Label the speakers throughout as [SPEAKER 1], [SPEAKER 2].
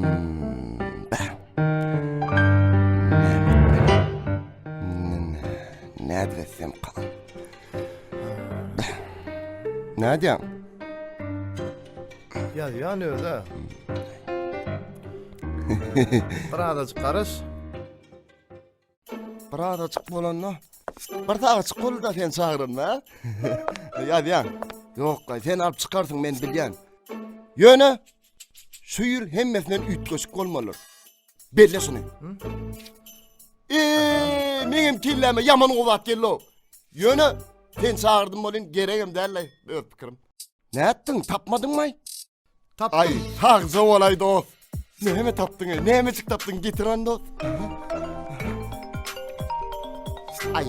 [SPEAKER 1] Bäh. Näme etmeli? Nädip etsem kalam? Bäh. Nädýäň?
[SPEAKER 2] Ýazýan öz-ä. Birazajyk garaş.
[SPEAKER 1] Birazajyk bolanda bir sagatjyk boldy-da seni çagyranyma, a? Ýazýan. Ýok, sen alyp çykarsyň, men bilýän. Ýöne şu ýyl hemmesinden üýtgeşik bolmalydyr. Belle şuny. Eee, meňem kelläme ýaman gowy zat geldi-ow. Ýöne seni çagyrdym welin geregem däl-le, öz pikirim. Nätdiň, tapmadyňmy?
[SPEAKER 2] Tapdym.
[SPEAKER 1] Ay sagja bolay dost. Näme tapdyň ey? Nämejik tapdyň? Getir an dost. Ay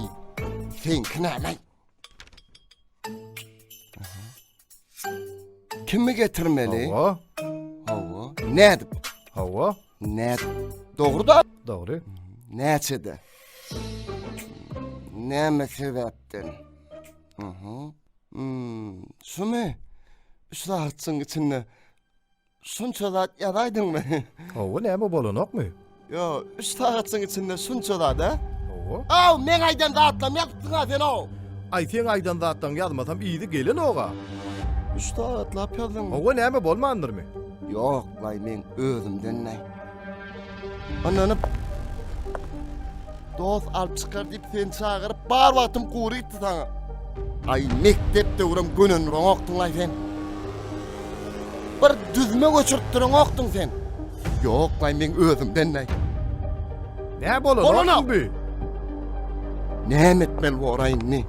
[SPEAKER 1] seňki näme? Kimi getirmeli?
[SPEAKER 2] Hawa.
[SPEAKER 1] Hawa. Nädip?
[SPEAKER 2] Hawa.
[SPEAKER 1] Nädip? Dogry da?
[SPEAKER 2] Dogry.
[SPEAKER 1] Näçede? Näme sebäpden? Mhm. Hmm, şumy? Üç sagatjyň içinde şunça zat ýazaýdyňmy?
[SPEAKER 2] Hawa, näme bolanokmy?
[SPEAKER 1] Ýo, üç sagatjyň içinde şunça zat, a?
[SPEAKER 2] Hawa.
[SPEAKER 1] Aw, meň aýdan zatlarymy ýazypsyň-a sen-ow!
[SPEAKER 2] Aý, seň aýdan zatlaryňy ýazmasam yzy gelenok-a.
[SPEAKER 1] Üç sagatlap ýazdyňmy?
[SPEAKER 2] Hawa, näme bolmandyrmy?
[SPEAKER 1] Ýok-laý, meň özümden-läý. Ynanyp, dost alyp çykar diýip seni çagyryp, bar wagtym gury gitdi saňa. Aý, mekdep döwrem gönendireňokdyň-laý sen. Bir düzme göçürtdireňokdyň sen. Ýok-laý, meň özümden-läý.
[SPEAKER 2] Nä bolanok bu?
[SPEAKER 1] Näme etmeli bor-aý indi?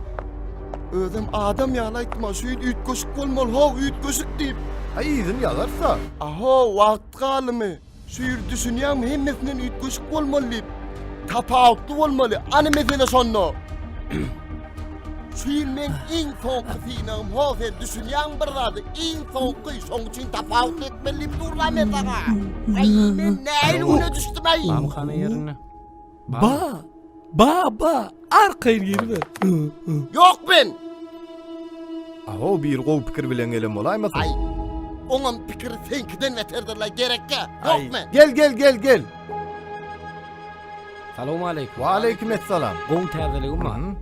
[SPEAKER 1] Özem adam ýaly aýtma, şu ýyl üýtgeşik bolmaly, how, üýtgeşik diýip.
[SPEAKER 2] Aý, yzyny ýazarys-a.
[SPEAKER 1] Aho, wagt galdymy? Şu ýyl düşünýäňmi, hemmesinden üýtgeşik bolmaly diýip. Tapawutly bolmaly, any mesele şonda. Şu ýyl meň iň soňky synagym, ho, sen düşünýäňmi bir zady? Iň soňky, şoň üçin tapawutly etmeli diýip dur-la men saňa. Aý, men nähili güne düşdüm-aý?
[SPEAKER 3] Bamhana ýerinde.
[SPEAKER 4] Ba! Ba, ba! Arkaýyn giriber.
[SPEAKER 1] Ýok men!
[SPEAKER 2] Aho, biri gowy pikir bilen gelen bolaýmasyn?
[SPEAKER 1] Aý, oňam pikiri seňkiden beterdir-laý, gerekkä? Ýok men!
[SPEAKER 2] Gel, gel, gel, gel!
[SPEAKER 3] Salowmaleýkim.
[SPEAKER 2] Waleýkim essalam.
[SPEAKER 3] Gowy täzeligim bar.
[SPEAKER 2] Mhm.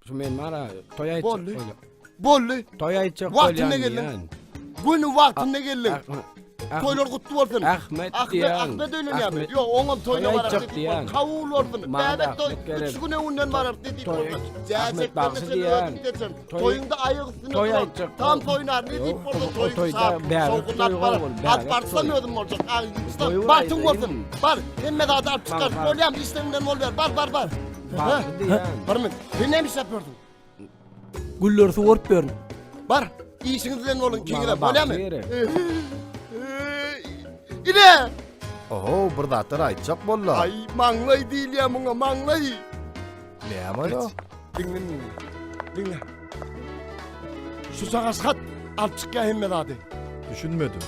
[SPEAKER 3] Şu men bar-a, toý aýtjak
[SPEAKER 1] Boldy.
[SPEAKER 3] bolýan.
[SPEAKER 1] Boldy.
[SPEAKER 3] Toý aýtjak
[SPEAKER 1] Wagtynda
[SPEAKER 3] bolýan
[SPEAKER 1] geldiň.
[SPEAKER 3] diýýän.
[SPEAKER 1] Göni wagtynda geldiň.
[SPEAKER 3] Ah- Ah-
[SPEAKER 1] Toýlar gutly bolsun.
[SPEAKER 3] Ahmet
[SPEAKER 1] Ahmet,
[SPEAKER 3] diýýän.
[SPEAKER 1] Ahmet öýlenýärmi?
[SPEAKER 3] Ahmet.
[SPEAKER 1] Ýok, oňam toýuna
[SPEAKER 3] Toý
[SPEAKER 1] barar
[SPEAKER 3] aýtjak
[SPEAKER 1] diýip
[SPEAKER 3] diýýän.
[SPEAKER 1] Kabul bolsun.
[SPEAKER 3] Maňa
[SPEAKER 1] Bäbek toý
[SPEAKER 3] Ahmet gerek.
[SPEAKER 1] 3 gün öňünden barar diýip
[SPEAKER 3] Toý-
[SPEAKER 1] bolsun.
[SPEAKER 3] Ahmet
[SPEAKER 1] Jäjekden
[SPEAKER 3] bagşy
[SPEAKER 1] çenli
[SPEAKER 3] diýýän.
[SPEAKER 1] özüm geçerin.
[SPEAKER 3] Toý-
[SPEAKER 1] Toýuňda aýak üstünde
[SPEAKER 3] Toý
[SPEAKER 1] durar.
[SPEAKER 3] aýtjak.
[SPEAKER 1] Tam toýnar ne diýip bolsa
[SPEAKER 3] O
[SPEAKER 1] toýuň
[SPEAKER 3] toýda
[SPEAKER 1] şap.
[SPEAKER 3] bäbek
[SPEAKER 1] Şowhunlap
[SPEAKER 3] toýy
[SPEAKER 1] barar.
[SPEAKER 3] bol,
[SPEAKER 1] Az
[SPEAKER 3] bäbek
[SPEAKER 1] barsam
[SPEAKER 3] toý.
[SPEAKER 1] özüm boljak. Agzymda
[SPEAKER 3] Toýy
[SPEAKER 1] bagtyň
[SPEAKER 3] aýdaýyn.
[SPEAKER 1] bolsun. Bar, hemme zady alyp çykar.
[SPEAKER 3] Bar, bar.
[SPEAKER 1] Bolýam, işleriňden bol ber. Bar, bar, bar.
[SPEAKER 3] Bagşy diýýän.
[SPEAKER 1] Bir min. Sen näme işläp ýörsüň?
[SPEAKER 4] Gülleri suwaryp ýörün.
[SPEAKER 1] Bar, işiňiz bilen boluň, ikiňizem.
[SPEAKER 3] Maňa
[SPEAKER 1] Bolýamy?
[SPEAKER 3] bagşy gerek.
[SPEAKER 1] Ine!
[SPEAKER 2] Oho, bir zatlar aýtjak boldy.
[SPEAKER 1] Aý, maňlaý diýilýär muňa, maňlaý.
[SPEAKER 2] Näme ol?
[SPEAKER 1] Diňle meni. Diňle. Şu jagaş hat alyp çykýar hemme zady.
[SPEAKER 2] Düşünmedim.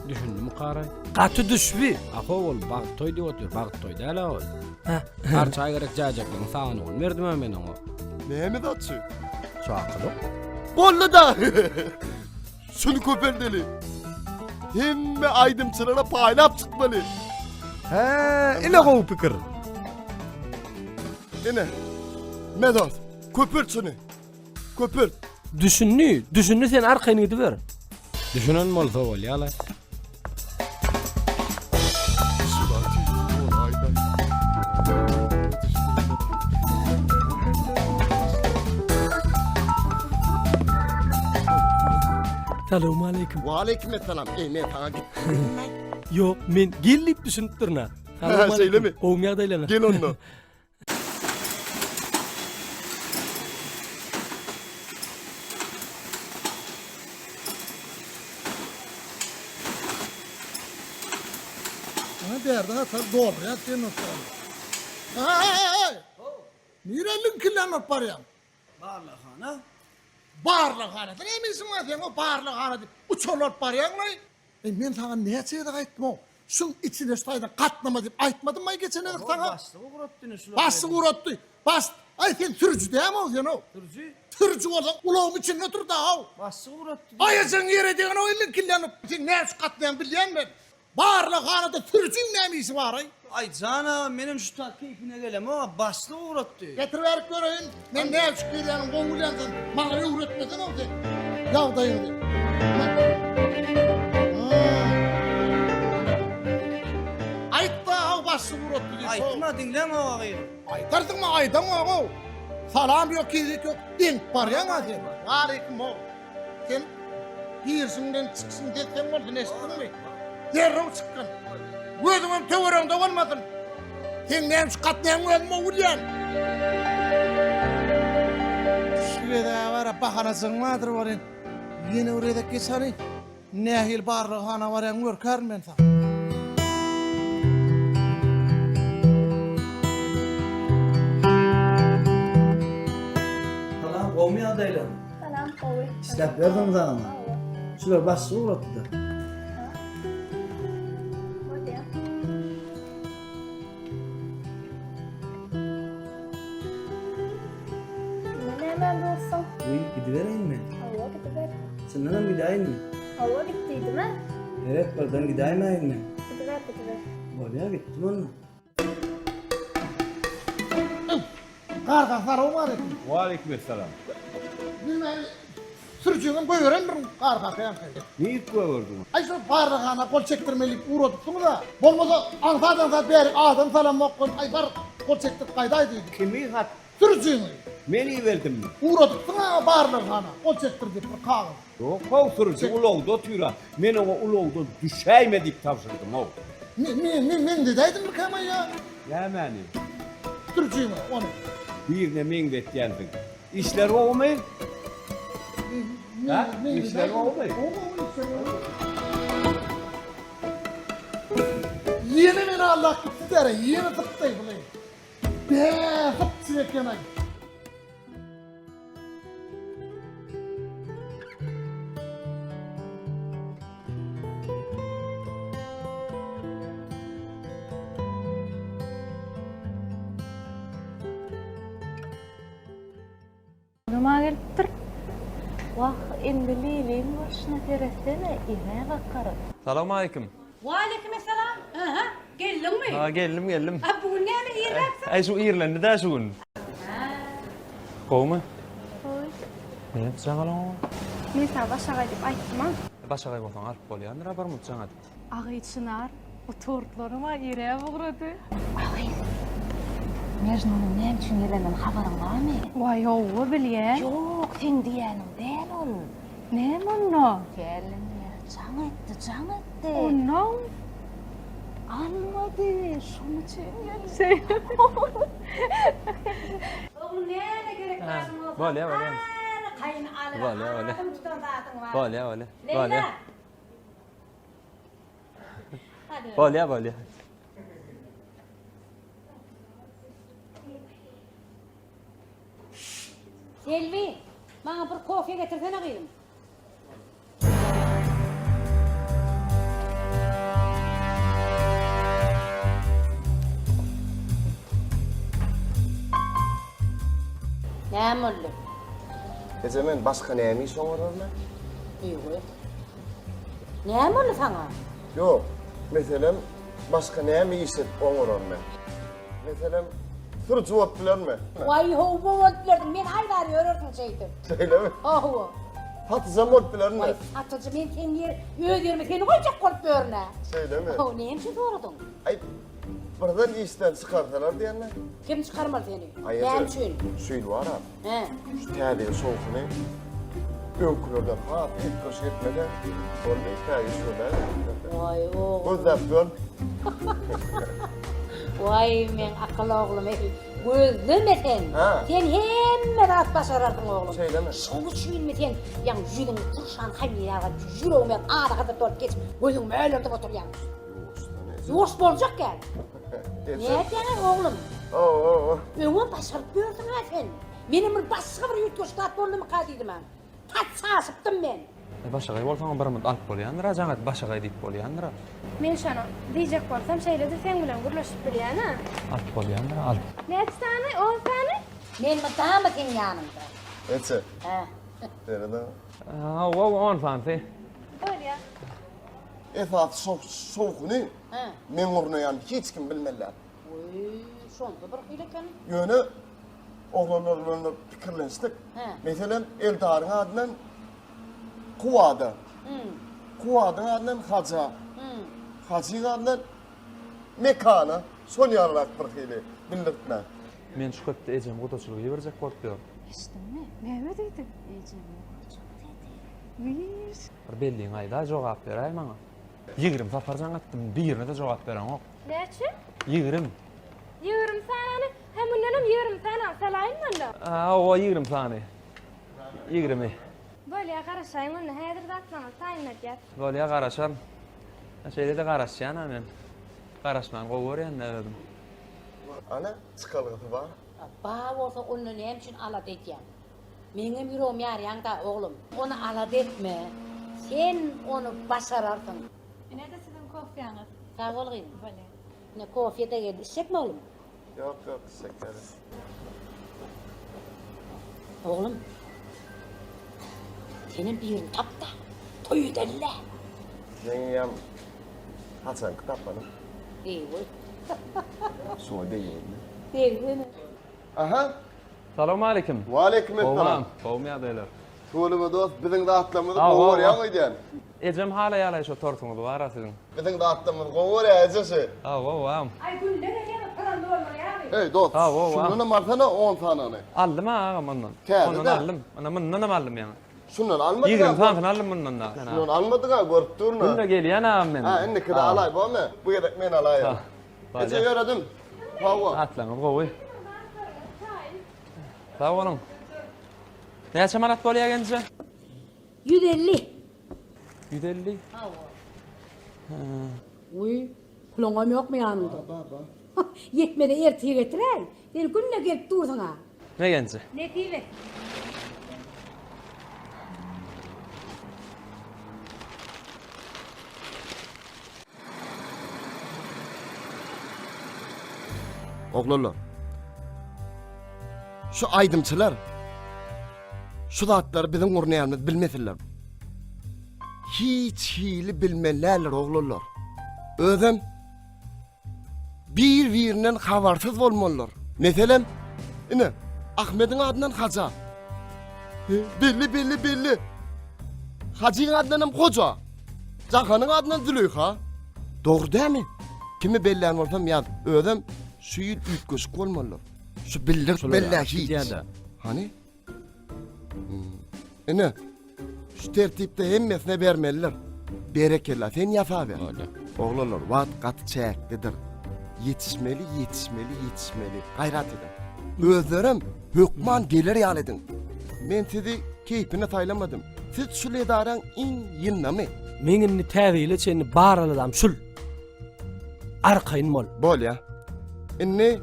[SPEAKER 3] Düşündimi Karaý?
[SPEAKER 4] Gaty düşbi.
[SPEAKER 3] Aho ol bagt toý diýip otyr. Bagt toý däl-ä ol.
[SPEAKER 4] Hä.
[SPEAKER 3] Arça gerek jäjekleriň sanyny berdim-ä men oňa.
[SPEAKER 1] Näme zat şu?
[SPEAKER 2] Çakylyk.
[SPEAKER 1] Boldy-da. Şuny köpeldeli. Hemme aýdymçylara paýlap çykmaly.
[SPEAKER 2] Hä, ine gowy pikir.
[SPEAKER 1] Ine. Medos, köpelt şuny. Köpelt.
[SPEAKER 4] Düşündi, düşündi sen arkaýyn gidiber.
[SPEAKER 3] Düşünen bolsa bolýa-la.
[SPEAKER 4] Salowmaleýkim.
[SPEAKER 1] Waleýkim essalam. Eý, men saňa git.
[SPEAKER 4] Ýok, men gel diýip düşünipdirin-ä.
[SPEAKER 1] Şeýlemi?
[SPEAKER 4] Gowumy ýagdaýlaryň?
[SPEAKER 1] Gel onda.
[SPEAKER 5] Ana bärde hatar doldurýar sen otany. Hey! Nirä liňkilläp alyp barýaň?
[SPEAKER 6] Barlaghana.
[SPEAKER 5] Barlaghanada näme işiň bar seň o barlaghana diýip uçarly alyp barýaňlaý? Eý men saňa näçe gezek aýtdym-ow, şuň içine şu taýdan gatnama diýip aýtmadymmaý geçen gezek saňa?
[SPEAKER 6] Başlyk ugratdy ine şular.
[SPEAKER 5] Başlyk ugratdy. Baş, aý sen sürüji dämi-ow sen-ow?
[SPEAKER 6] Sürüji.
[SPEAKER 5] Sürüji bolsaň ulagyň içinde otur da-haw.
[SPEAKER 6] Başlyk ugratdy.
[SPEAKER 5] Aýajygyň ýere degenok elliň killenip. Sen näme üçin gatnaýaň bilýän men. Barlaghanada sürüjiň näme işi bar-aý?
[SPEAKER 6] Aý jan aga menem şu tak keýpine gelemok-a başlyk ugratdy.
[SPEAKER 5] Getir bärik göreýin. Men näme üçin girýänimi gowy bilýän sen. Maňa öwretmesene-ow sen ýagdaýyňy. Aýt-da-haw başlyk ugratdy diýip.
[SPEAKER 6] Aýtma diňleňok-a gyz.
[SPEAKER 5] Aýdarsyňmy aýdaňok-ow. Salam ýok, kirik ýok, eňip barýaň-a sen. Waleýkim-ow. Sen girişiňden çykyşyň des-deň bolsun, eşitdiňmi? Derrew çykgyn. Gözüňem töweregiňde bolmasyn. Seň näme üçin gatnaýaňy özüm gowy bilýän. Şu gezeg-ä bar-a bahanajygyň bardyr welin, ýene bir gezek geç hany. Nähili barlaghana barýaň görkärin men saňa.
[SPEAKER 6] Salam, gowmy ýagdaýlar?
[SPEAKER 7] Salam, gowy.
[SPEAKER 6] Işläp berdiňmi zaňyňy?
[SPEAKER 7] Hawa.
[SPEAKER 6] Şular başlyk ugratdy-da.
[SPEAKER 7] Bolýar. Indi näme bolsun?
[SPEAKER 6] Wiý, gidibereýinmi?
[SPEAKER 7] Hawa, gidiber.
[SPEAKER 6] Çyndanam gidäýinmi?
[SPEAKER 7] Hawa, git diýdim-ä.
[SPEAKER 6] Meret, birden gidäýmäýinmi?
[SPEAKER 7] Gidiber, gidiber.
[SPEAKER 6] Bolýa, gitdim onda.
[SPEAKER 5] Garga salowmaleýkim.
[SPEAKER 8] Waleýkim essalam.
[SPEAKER 5] Näme sürüjiňem goýberendirin garga ýaňky.
[SPEAKER 8] Nirip goýberdiň?
[SPEAKER 5] Aý şo barlaghana gol çekdirmeli diýip ugradypsyňyz-a. Bolmasa aňsat-aňsat bärik adam salamok, aý bar gol çekdirip gaýdaý diýdi.
[SPEAKER 8] Kimi hat?
[SPEAKER 5] Sürüjiňi.
[SPEAKER 8] Men iberdimmi?
[SPEAKER 5] Ugradypsyň-a barlaghana gol çekdir diýip bir kagyz.
[SPEAKER 8] Ýok-how, sürüji ulagda otyr-a. Men oňa ulagdan düşäýme diýip tabşyrdym-ow.
[SPEAKER 5] Me, me, me, meňzedäýdimmikäm-aý ýa?
[SPEAKER 8] Nämäni?
[SPEAKER 5] Sürüjiňi, ony.
[SPEAKER 8] Birine meňzetýänsiň. Işler gowumy? Hä? Işler gowumy?
[SPEAKER 5] Gowy, gowy, işler gowy. Ýene meni aldap gitdi däre, ýene sypdy buly. Bä, sypjyk eken-aý.
[SPEAKER 9] Numa gelipdir. Wah, indi Liliň bolşuna seretsene, ine bakarys.
[SPEAKER 10] Salowmaleýkim.
[SPEAKER 11] Waleýkimessalam. Aha, geldiňmi?
[SPEAKER 10] Ha, geldim, geldim.
[SPEAKER 11] A bu gün näme irräksiň?
[SPEAKER 10] Äý, şu irlendi-dä şu gün.
[SPEAKER 11] Hä.
[SPEAKER 10] Gowumy?
[SPEAKER 7] Gowy.
[SPEAKER 10] Näme jaň alaňok?
[SPEAKER 7] Men saňa başagaý diýip aýtdym-a.
[SPEAKER 10] Başagaý bolsaň alyp bolýandyr-a bir munt jaň edip.
[SPEAKER 9] Agy Çynar, bu tortlaryň-a iräp ugrady.
[SPEAKER 12] Agyz, Mejnunyň näme üçin gelenden habaryň barmy?
[SPEAKER 9] Waý, hawa, bilýän.
[SPEAKER 12] Ýok, seň diýýäniň däl ol.
[SPEAKER 9] Näme onda?
[SPEAKER 12] Gelin, jaň etdi, jaň etdi.
[SPEAKER 9] Onnoň?
[SPEAKER 12] Almady, şonuň üçin geldi.
[SPEAKER 9] Şeýle.
[SPEAKER 11] Oglum näme gerek zadyň bolsa,
[SPEAKER 10] Bolýa, bolýa.
[SPEAKER 11] arkaýyn alyber.
[SPEAKER 10] Bolýa, bolýa.
[SPEAKER 11] Adyň tutan zadyň bar.
[SPEAKER 10] Bolýa, bolýa.
[SPEAKER 11] Leýla.
[SPEAKER 10] Bolýa. Bolýa, bolýa.
[SPEAKER 11] Selbi, maňa bir kofe getirsene gyzym. Näme boldy?
[SPEAKER 1] Eje men başga näme iş oňararyn?
[SPEAKER 11] Duýgy. Näme boldy saňa?
[SPEAKER 1] Ýok, meselem, başga näme iş edip oňararyn men? Meselem, sürüji bolup bilermi?
[SPEAKER 11] Waý, hawa bolup bilerdiň. Meni aýdar ýörersiň şeýdip.
[SPEAKER 1] Şeýlemi?
[SPEAKER 11] Hawa.
[SPEAKER 1] Satyjam bolup bilermi?
[SPEAKER 11] Waý, satyjy men seň ýer, öz ýerime seni goýjak bolup ýörün-ä.
[SPEAKER 1] Şeýlemi?
[SPEAKER 11] Hawa, näme üçin soradyň?
[SPEAKER 1] Aý, birden işden çykarsalar diýende.
[SPEAKER 11] Kim çykarmaly seni?
[SPEAKER 1] Aý, eje,
[SPEAKER 11] Näme üçin?
[SPEAKER 1] Şu ýyl bar-a.
[SPEAKER 11] Hä.
[SPEAKER 1] Şu täze ýyl şowhuny öňkülerden has üýtgeşik etmese boldy, täze iş gözläp.
[SPEAKER 11] Waý, oglum.
[SPEAKER 1] Gözläp gör.
[SPEAKER 11] Waý, meň akyl oglum, eý, gözleme sen.
[SPEAKER 1] Hä.
[SPEAKER 11] Sen hemme zat başararsyň oglum.
[SPEAKER 1] Şeýlemi?
[SPEAKER 11] Şoň üçinmi sen ýaňy ýüzüňi turşan hamyra ýüregiň bilen azyk bolup geçip, gözüňi mölerdip oturýaň.
[SPEAKER 1] Ýuwaşdan eje.
[SPEAKER 11] Ýuwaş boljak gel.
[SPEAKER 1] Eje.
[SPEAKER 11] Nätýäň oglum?
[SPEAKER 1] Hawa.
[SPEAKER 11] Öňem başaryp ýörsüň-ä sen. Menem bir başga bir üýtgeşik zat boldumyka diýdim-ä. Tas çaşypdym men.
[SPEAKER 10] Başagaý bolsaňam bir munt alyp bolýandyr-a, jaň edip başagaý diýip bolýandyr-a.
[SPEAKER 7] Men şony diýjek bolsam şeýle-de seň bilen gürleşip bilýän-ä.
[SPEAKER 10] Alyp bolýandyr-a, alyp.
[SPEAKER 7] Näçe sany? On sany?
[SPEAKER 11] Men mydama seň ýanyňda.
[SPEAKER 1] Neçe?
[SPEAKER 11] Hä.
[SPEAKER 1] Serede.
[SPEAKER 10] Hawa, on sanysy.
[SPEAKER 7] Bolýar.
[SPEAKER 1] Esasy şow şowhuny
[SPEAKER 11] Hä.
[SPEAKER 1] meň gurnaýan hiç kim bilmeliler.
[SPEAKER 11] Oý, şonda bir hili eken.
[SPEAKER 1] Ýöne oglanlar bilen bir pikirlenişdik.
[SPEAKER 11] Hä.
[SPEAKER 1] Meselem, Eldaryň adyndan Kuwada. Kuwadyň adyndan Haja. Hajyň adyndan Mekana. Şol ýalyrak bir hili bildirtme.
[SPEAKER 10] Men şu hepde ejemi gudaçylyga iberjek bolup ýörün.
[SPEAKER 9] Eşitdiňmi? Näme diýdi?
[SPEAKER 12] Ejemi gudaçylyk diýdi.
[SPEAKER 9] Wiş.
[SPEAKER 10] Bir belliňi aýdaý, jogap beräý maňa. 20 sapar jaň etdim, birine-de jogap bereňok.
[SPEAKER 7] Näçe?
[SPEAKER 10] 20.
[SPEAKER 7] 20 sany. Hä, mundanam 20 sany salaýynmy onda?
[SPEAKER 10] Hawa, 20 sany. 20.
[SPEAKER 7] Bolýa, garaşaýyň onda, häzir zatlaryňyzy taýynladýas.
[SPEAKER 10] Bolýa, garaşaryn. Şeýle-de garaşýan-a men. Garaşmany gowy görýän-dä özüm.
[SPEAKER 1] Ana, çykalgasy bar.
[SPEAKER 11] Bar bolsa onda näme üçin alada edýäň? Meňem ýüregimi ýarýaň-da, oglum. Ony alada etme. Sen ony başararsyň.
[SPEAKER 9] Ine-de siziň kofýaňyz.
[SPEAKER 11] Sag bol gyzym.
[SPEAKER 9] Bolýa.
[SPEAKER 11] Ine, kofýe-de geldi. Içjekmi, oglum?
[SPEAKER 1] Ýok, ýok, içjek däl.
[SPEAKER 11] Oglum, senem birini tap-da, toý edeli-le.
[SPEAKER 1] Ýeňňem haçanky tapanym?
[SPEAKER 11] Eý-goý.
[SPEAKER 1] Şuňa degýänmi?
[SPEAKER 11] Degdimi?
[SPEAKER 1] Aha.
[SPEAKER 10] Salowmaleýkim.
[SPEAKER 1] Waleýkim essalam.
[SPEAKER 10] Gowmy ýagdaýlar?
[SPEAKER 1] Tüweleme dost, biziň zatlarymyzy gowy görýäň öýdýän.
[SPEAKER 10] Ejem halaýalaý şo tortuňyz bar-a siziň.
[SPEAKER 1] Biziň zatlarymyzy gowy görýär eje şi.
[SPEAKER 10] Hawa, wam.
[SPEAKER 7] Aý günde gelýäňiz gyran doldurýarmy?
[SPEAKER 1] Eý dost,
[SPEAKER 10] Hawa, wam.
[SPEAKER 1] şundanam alsana on sanyny.
[SPEAKER 10] Aldym-a agam ondan.
[SPEAKER 1] Täze-dä.
[SPEAKER 10] Ondan aldym. Ynha mundanam aldym ýaňy.
[SPEAKER 1] Şundan almadyk-a.
[SPEAKER 10] 20 sanysyny aldym mundan-da.
[SPEAKER 1] Şundan almadyk-a, görüp durun-a.
[SPEAKER 10] Günde gelýän agam men.
[SPEAKER 1] Ha, indikini alaý, bormy? Bu gezek men alaýyn. Eje ýöredim. Hawa.
[SPEAKER 10] Atlaryňyz gowy. Sag boluň. Näçe manat bolýar genje?
[SPEAKER 11] 150.
[SPEAKER 10] 150?
[SPEAKER 11] Hawa. Uý, puluňam ýokmy ýanyňda?
[SPEAKER 1] Bar, bar.
[SPEAKER 11] Ýetmese ertir getiräý. Sen günde gelip dursuň-a.
[SPEAKER 10] Ne genje?
[SPEAKER 7] Nesip et.
[SPEAKER 1] Oglanlar. Şu aýdymçylar şu zatlary biziň gurnaýanymyzy bilmesinler. Hiç hili bilmeliler oglanlar. Özem bir-birinden habarsyz bolmalylar. Meselem, ine, Ahmediň adyndan Haja. Belli, belli, belli. Hajyň adyndan hem Hoja. Jahanyň adyndan Züleýha. Dogry dälmi? Kimi bellän bolsam ýaz. Özem şu ýyl üýtgeşik bolmalydyr. Şu bildir bellä hiç. Hany? Hmm. Ine. Şu tertipde hemmesine bermelidir. Berekella sen ýasa ber. Oglanlar wagt gaty çäklidir. Ýetişmeli, ýetişmeli, ýetişmeli. Gaýrat ediň. Özlerem hökman geler ýaly ediň. Men sizi keýpine saýlamadym. Siz şul edaraň iň ýyndamy.
[SPEAKER 4] Meň indi täze ýyla çenli bar aladam şul. Arkaýyn bol.
[SPEAKER 1] Bolýa. Indi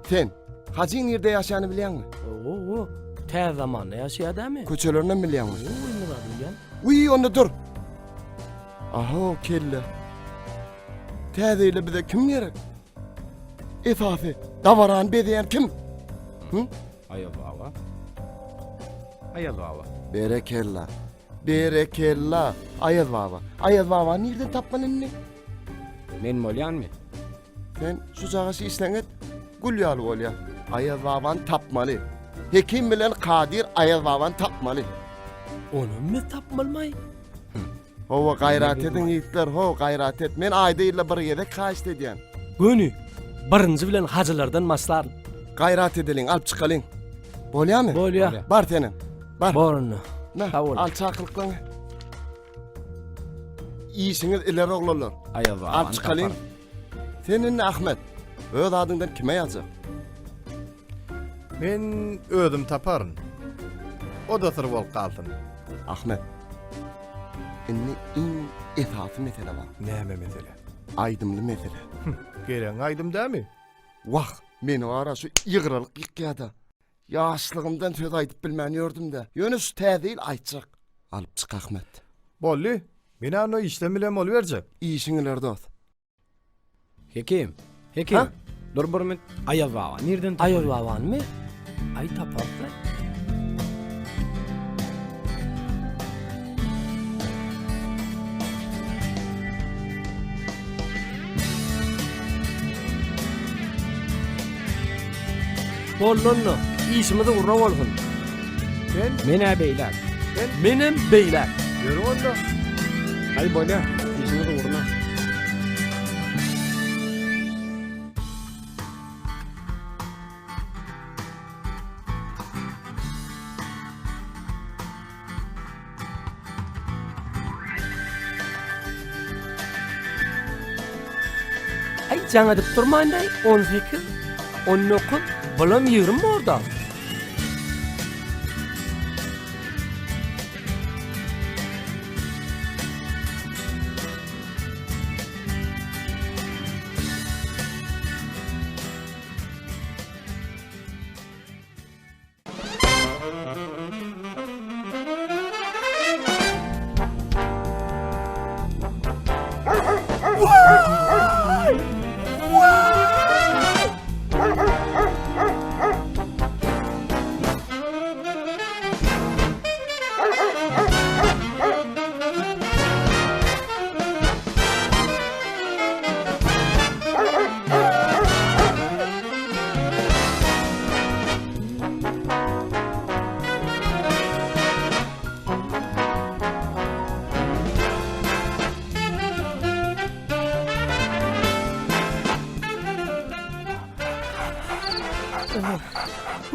[SPEAKER 1] sen Hajyň nirde ýaşaýanyny bilýäňmi?
[SPEAKER 4] Owo, täze zamanda ýaşaýar dämi?
[SPEAKER 1] Köçelerinem bilýäňmi?
[SPEAKER 4] Owo, indi zat bilýän.
[SPEAKER 1] Wiý, onda dur. Aho, kelle. Täze ýyla bize kim gerek? Esasy dabarany bezeýän kim? Hı?
[SPEAKER 3] Aýaz baba. Aýaz baba.
[SPEAKER 1] Berekella. Berekella. Aýaz baba. Aýaz babany nirden tapmaly indi?
[SPEAKER 3] Men bolýanmy?
[SPEAKER 1] Sen şu jagaşy işleň et, gül ýaly bolýar. Aýaz babany tapmaly. Hekim bilen Kadyr Aýaz babany tapmaly.
[SPEAKER 4] Onam biz tapmalymaý?
[SPEAKER 1] Hawa, gaýrat ediň ýigitler, ho, gaýrat et. Men aýda ýylda bir gezek haýyşt edýän.
[SPEAKER 4] Göni, birinji bilen hajylardan başlaryn.
[SPEAKER 1] Gaýrat edeliň, alyp çykalyň. Bolýamy?
[SPEAKER 4] Bolýa.
[SPEAKER 1] Bar senem. Bar.
[SPEAKER 4] Bor onda.
[SPEAKER 1] Na,
[SPEAKER 4] Sag bol.
[SPEAKER 1] al çakylyklaňy. Işiňiz ileri oglanlar.
[SPEAKER 3] Aýaz babany
[SPEAKER 1] Alyp çykalyň. Sen indi Ahmet, öz adyňdan kime ýazjak?
[SPEAKER 2] Men özüm taparyn. O-da syr bolup galsyn.
[SPEAKER 1] Ahmet, indi iň esasy mesele bar.
[SPEAKER 2] Näme mesele?
[SPEAKER 1] Aýdymly mesele.
[SPEAKER 2] Geregiň aýdym dämi?
[SPEAKER 1] Wah, meni bar-a şu ýygralyk ýykýa-da. Ýaşlygymdan söz aýdyp bilmän ýördüm-dä. Ýöne şu täze ýyl aýtjak. Alyp çyk Ahmet.
[SPEAKER 2] Boldy. Men-ä onda işden bilen boluberjek.
[SPEAKER 1] Işiň ileri dost.
[SPEAKER 3] Hekim, Hekim.
[SPEAKER 1] Ha?
[SPEAKER 3] Dur bir minut. Aýaz baba nirden tapaly?
[SPEAKER 4] Aýaz babanymy? Aý taparys-la. Boldy onda. Işimiz ugruna bolsun.
[SPEAKER 2] Sen?
[SPEAKER 3] Men-ä beýläk.
[SPEAKER 2] Sen?
[SPEAKER 4] Menem beýläk.
[SPEAKER 2] Ýörüň onda.
[SPEAKER 3] Haý bolýa, işimiz ugruna.
[SPEAKER 4] Aý jaň edip durmaýyndaý, 18, 19, bulam 20 borda.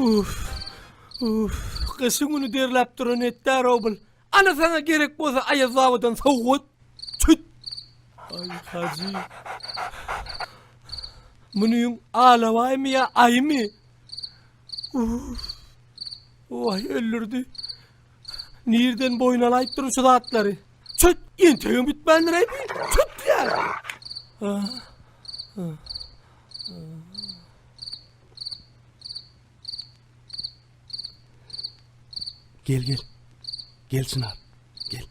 [SPEAKER 4] Uf, uf, gyşyň güni derläp duran etdär obul. Ana saňa gerek bolsa Aýaz babadan sowgat. Tüt. Aý hajy. Munyň alabaýmy ýa aýymy? Uf. Waý öldürdi. Nirden boýun alaýyp dur şu zatlary? Çüt, entegem bitmändir-aý bu. Çüt diýýär. Gel, gel. Gel Çynar. Gel.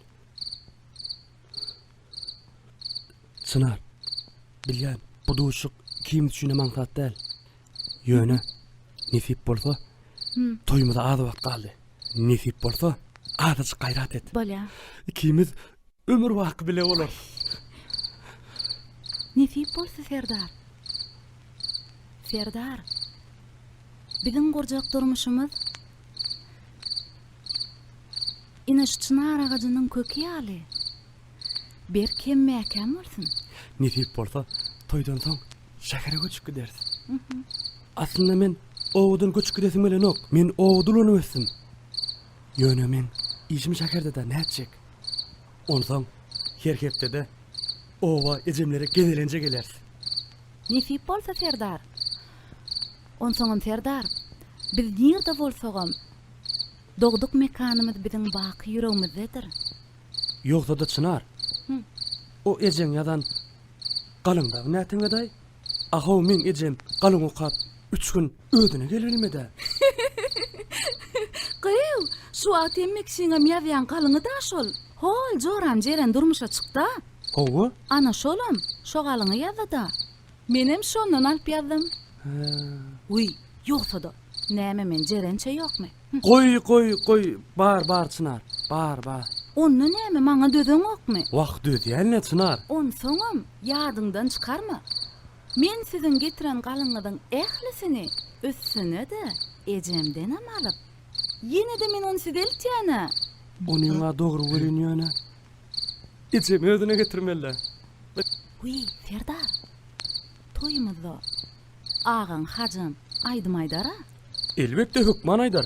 [SPEAKER 4] Çynar. Bilýän, bu duşuşyk ikimiz üçinem aňsat däl. Ýöne nesip bolsa, toýumyza az wagt galdy. Nesip bolsa, azajyk gaýrat et.
[SPEAKER 12] Bolýar.
[SPEAKER 4] Ikimiz ömür baky bile bolarys.
[SPEAKER 12] Nesip bolsa, Serdar. Serdar, biziň gurjak durmuşymyz ine şu çynar agajynyň köki ýaly berk hem mäkäm bolsun.
[SPEAKER 4] Nesip bolsa, toýdan soň şähere göçüp gideris. Aslynda men obadan göçüp gidesim gelenok. Men obada ulanyp ösdüm. Ýöne meň işim şäherde-dä, nätjek? Onsoň her hepdede oba ejemlere gezelenje geleris.
[SPEAKER 12] Nesip bolsa, Serdar. Onsoňam, Serdar, biz nirde bolsagam, dogduk mekanymyz biziň baky ýüregimizdedir.
[SPEAKER 4] Ýogsa-da Çynar, o ejeň ýazan galyň dagy näteňedaý? Ahow meň ejem galyň okap üç gün özüne gelibilmedä.
[SPEAKER 12] Gyýw, şu wagt hemme kişiňem ýazýan galyňy-da şol. Hol, joram Jeren durmuşa çykda.
[SPEAKER 4] Hawa.
[SPEAKER 12] Ana şolam, şo galyňy ýazdy-da. Menem şondan alyp ýazdym.
[SPEAKER 4] Hä.
[SPEAKER 12] Wiý, ýogsa-da, näme men Jerençe ýokmy?
[SPEAKER 4] Goý, goý, goý, bar, bar, Çynar, bar, bar.
[SPEAKER 12] Onda näme, maňa dözeňokmy?
[SPEAKER 4] Wah, dözýän-le, Çynar.
[SPEAKER 12] Onsoňam, ýadyňdan çykarma. Men siziň getiren galyňyzyň ählisini, üstüne-de, ejemdenem alyp, ýene-de men ony size eltýän-ä.
[SPEAKER 4] Onyň-a dogry welin ýöne, ejemi özüne getirmeli-dä.
[SPEAKER 12] Wiý, Serdar, toýumyzda agaň Hajam aýdym aýdar-a?
[SPEAKER 4] Elbetde hökman aýdar.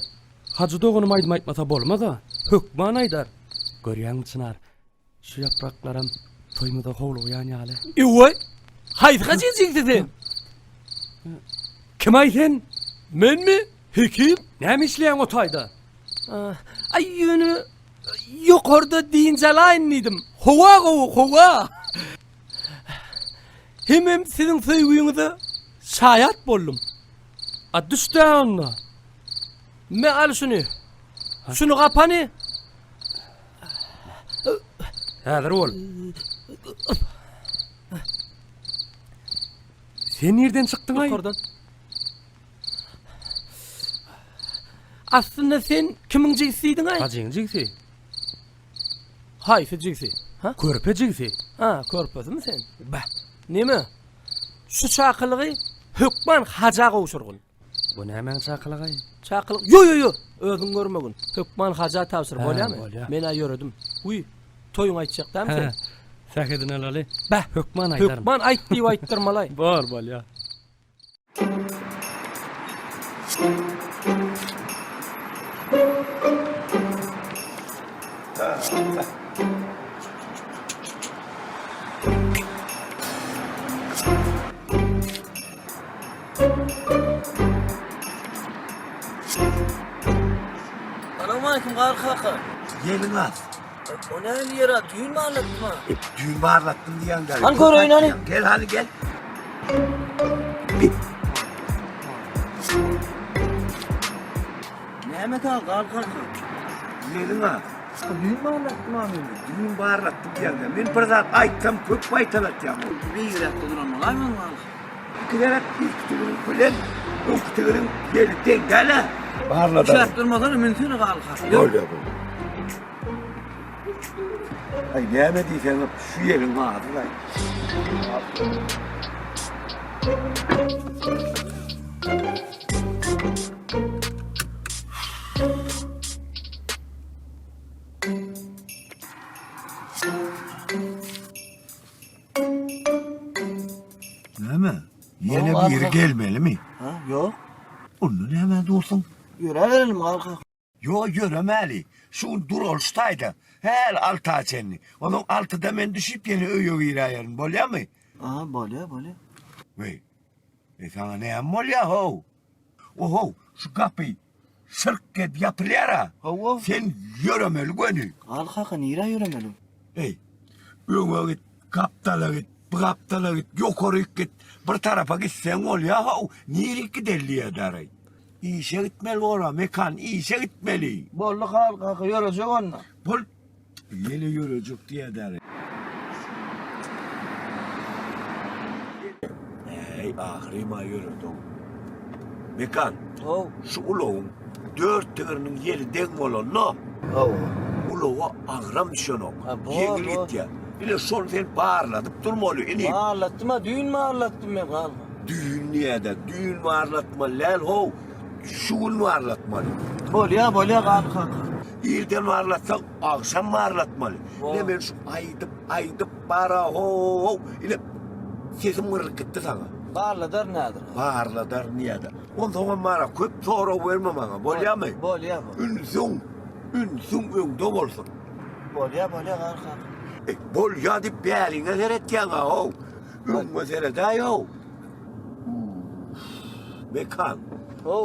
[SPEAKER 4] Hajy doganym aýdym aýtmasa bolmaz-a. Hökman aýdar. Görýäňmi Çynar, şu ýapraklaram toýumyza howlugýan ýaly. Ewaý! Haýsy Hajyň jigisi sen? Kim-aý sen? Menmi? Hekim? Näme işleýäň o taýda? Aý ýöne ýokarda dynç alaýyn diýdim. Howa gowy, howa. Hemem siziň söýgüňize şaýat boldum. A düşdä onda. Me al şuny. Şuny gapany. Häzir bol. Sen nirden çykdyň aý? Ýokardan. Aslynda sen kimiň jigisi diýdiň aý?
[SPEAKER 3] Hajyň jigisi.
[SPEAKER 4] Haýsy jigisi? Ha?
[SPEAKER 3] Körpe jigisi.
[SPEAKER 4] Ha, körpesimi sen? Beh. Neme? Şu çakylygy hökman Haja gowşurgyn. Bu nämäň çakylygy?
[SPEAKER 6] Çakylyk, ýo ýo ýo, özüň görmegin. Hökman haja tabşyr, bolýamy?
[SPEAKER 4] Bolýa.
[SPEAKER 6] Men-ä ýöredim. Wiý, toýuňy aýtjak dämi sen?
[SPEAKER 4] Hä, sähedini alaly.
[SPEAKER 6] Bäh!
[SPEAKER 4] Hökman aýdaryn.
[SPEAKER 6] Hökman aýt diýip aýtdyrmalaý.
[SPEAKER 4] Bor, bolýa.
[SPEAKER 6] Salowmaleýkim Gar kaka.
[SPEAKER 8] Ýeliň az.
[SPEAKER 6] O näme ýer-a, düýn barlatdyma.
[SPEAKER 8] E, düýn barlatdym diýýäň däl.
[SPEAKER 6] Hany göreýin hany.
[SPEAKER 8] Gel hany gel.
[SPEAKER 6] Näme ka Gar kaka?
[SPEAKER 8] Ýeliň az.
[SPEAKER 6] Düýn barlatdym-a men.
[SPEAKER 8] Düýn barlatdym diýýäň däl. Men bir zat aýtsam köp gaýtalatýaň.
[SPEAKER 6] Beýigräkde duran bolaýmaň Gar.
[SPEAKER 8] Iki gezek ilki tigiriň bilen öňki tigiriň ýeli deň däl-ä. Barladaryn.
[SPEAKER 6] Üşäp durmasana, münsene Gar kaka.
[SPEAKER 8] Bolýar, bolýar. Aý näme diýseňem şu ýeliň ady-laý. Näme? Ýene biri gelmelimi?
[SPEAKER 6] Ha, ýok.
[SPEAKER 8] Onda näme dursuň?
[SPEAKER 6] Ýöräberelim Gar kaka.
[SPEAKER 8] Ýok, ýöremäli. Şu gün duraly şu taýda. Häli alta çenli. Onsoň altyda men düşüp ýene öýe giräýerin. Bolýamy?
[SPEAKER 6] Aha, bolýa, bolýa.
[SPEAKER 8] Weý. Eý, saňa näme bolýa how? Ohow, şu gapy şyrk edip ýapylýar-a.
[SPEAKER 6] Hawa.
[SPEAKER 8] Sen ýöremeli göni.
[SPEAKER 6] Gal kaka, nirä ýöremeli?
[SPEAKER 8] Eý, öňe git, gapdala git, bu gapdala git, ýokaryk git. Bir tarapa gitseň bolýa how. Nirik gideli diýýär-däreý. Işe gitmeli bor-a, Mekan, işe gitmeli.
[SPEAKER 6] Boldy Hal kaka, ýörejek onda.
[SPEAKER 8] Bol. Ýene ýörejek diýýär-dä. Äý, ahyrym-a ýöredi-ow. Mekan,
[SPEAKER 6] How.
[SPEAKER 8] şu ulagyň dört tigiriniň ýeli deň bolanda,
[SPEAKER 6] Hawa.
[SPEAKER 8] ulaga agram düşenok.
[SPEAKER 6] Ha, bor,
[SPEAKER 8] Ýeňil
[SPEAKER 6] bor.
[SPEAKER 8] gitýär. Ine, şony sen barladyp durmaly, inim.
[SPEAKER 6] Barlatdym-a, düýn barlatdym men, Hal.
[SPEAKER 8] Düýn diýýä-de, düýn barlatmaly däl how, şu gün barlatmaly.
[SPEAKER 6] Bolýa, bolýa Garly kaka.
[SPEAKER 8] Irden barlatsaň, agşam barlatmaly. Ine men şu aýdyp, aýdyp bara ho-ow, ine sesim gyrylyp gitdi saňa.
[SPEAKER 6] Barladaryn häzir.
[SPEAKER 8] Barladaryn diýýä-de. Onsoňam bara köp sorag berme maňa, bolýamy?
[SPEAKER 6] Bolýa, bolýa.
[SPEAKER 8] Ünsüň, ünsüň öňde bolsun.
[SPEAKER 6] Bolýa, bolýa Garly kaka.
[SPEAKER 8] Eý, bolýa diýip bäriňe seretýäň-a how. Öňüňe seredäý-ow. Mekan,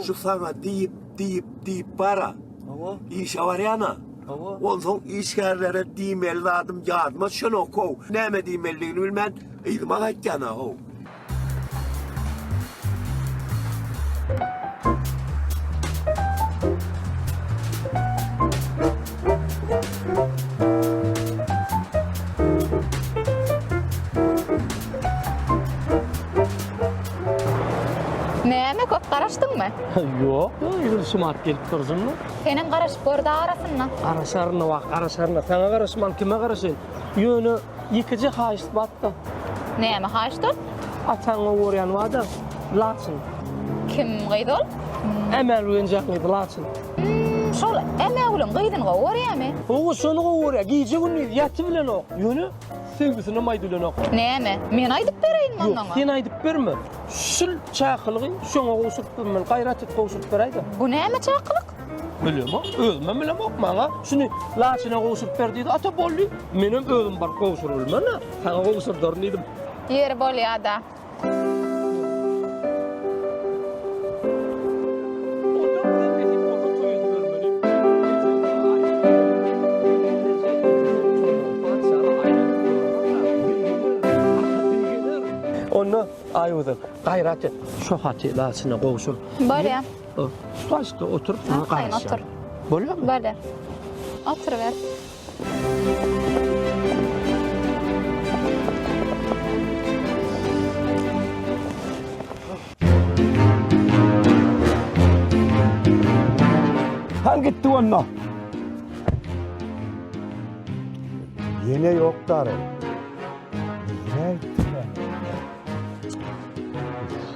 [SPEAKER 8] şu saňa diýip, diýip, diýip bar-a.
[SPEAKER 6] Hawa.
[SPEAKER 8] Işe barýan-a.
[SPEAKER 6] Hawa.
[SPEAKER 8] Onsoň işgärlere diýmeli zadym ýadyma düşenok-ow. Näme diýmelidigini bilmän, yzyma gaýtýan-a-ow.
[SPEAKER 13] Näme, köp garaşdyňmy?
[SPEAKER 4] Ýok, ýyl şumat gelip dursunmy?
[SPEAKER 13] Senem garaşyp gör-de arasynda.
[SPEAKER 4] Garaşaryn wah, garaşaryn. Saňa garaşman kime garaşaýyn? Ýöne ýekeje haýyşt bar-da.
[SPEAKER 13] Näme haýyşt ol?
[SPEAKER 4] Ataň gowy görýän bar-da, Laçyn.
[SPEAKER 13] Kim gyz ol?
[SPEAKER 4] Ämägül genjäň gyzy Laçyn.
[SPEAKER 13] Şol Ämägülüň gyzyny gowy görýämi?
[SPEAKER 4] Hawa, şony gowy görýär. Gije-gündiz ýatybilenok. Ýöne söýgüsinem aýdybilenok.
[SPEAKER 13] Näme, men aýdyp bereýinmi onda
[SPEAKER 4] Ýok,
[SPEAKER 13] oňa?
[SPEAKER 4] sen aýdyp berme. Şul çakylygy şoňa gowşuryp bermeli. Gaýrat et, gowşuryp beräý-de.
[SPEAKER 13] Bu näme çakylyk?
[SPEAKER 4] Bilemok, özümem bilemok. Maňa şuny Laçyna gowşuryp ber diýdi. Ata boldy. Menem özüm baryp gowşurybilmen-ä. Saňa gowşurdaryn diýdim.
[SPEAKER 13] Ýeri bolýa-da.
[SPEAKER 4] Onda Aýgözel, gaýrat et, şo haty Laçyna gowşur.
[SPEAKER 13] Bolýa.
[SPEAKER 4] Şu taýda oturyp, saňa garaşýan. Bolýamy?
[SPEAKER 13] Bolýa. Oturyber.
[SPEAKER 8] Han gitdi onda. Ýene ýok dary. Nirä gitdi?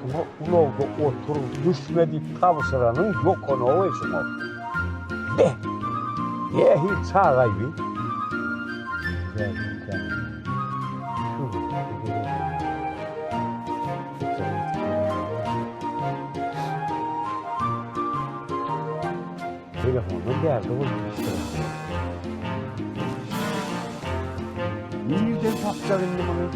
[SPEAKER 8] Şuňa ulagda otur, düşme diýip tabşyranyň ýokanow-eý şuňa. Be! Nähili çagaý bi? Telefondan bärde bolup gitdi. Nirden tapjak indi muny?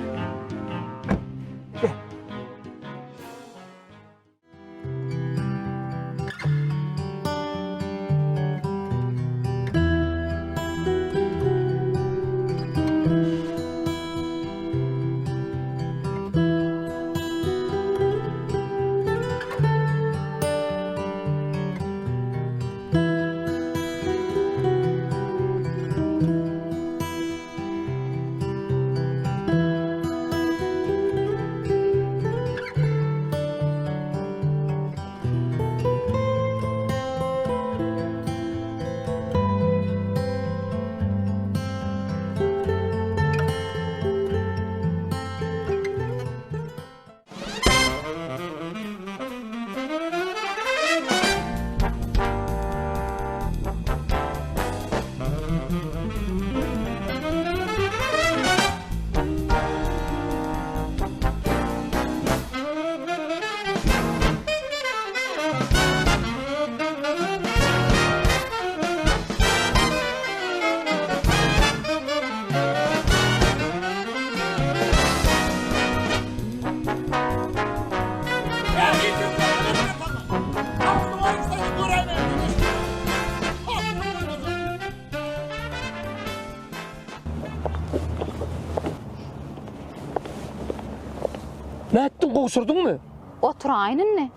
[SPEAKER 6] Nätdiň gowşurdyňmy?
[SPEAKER 13] Oturaýyn indi.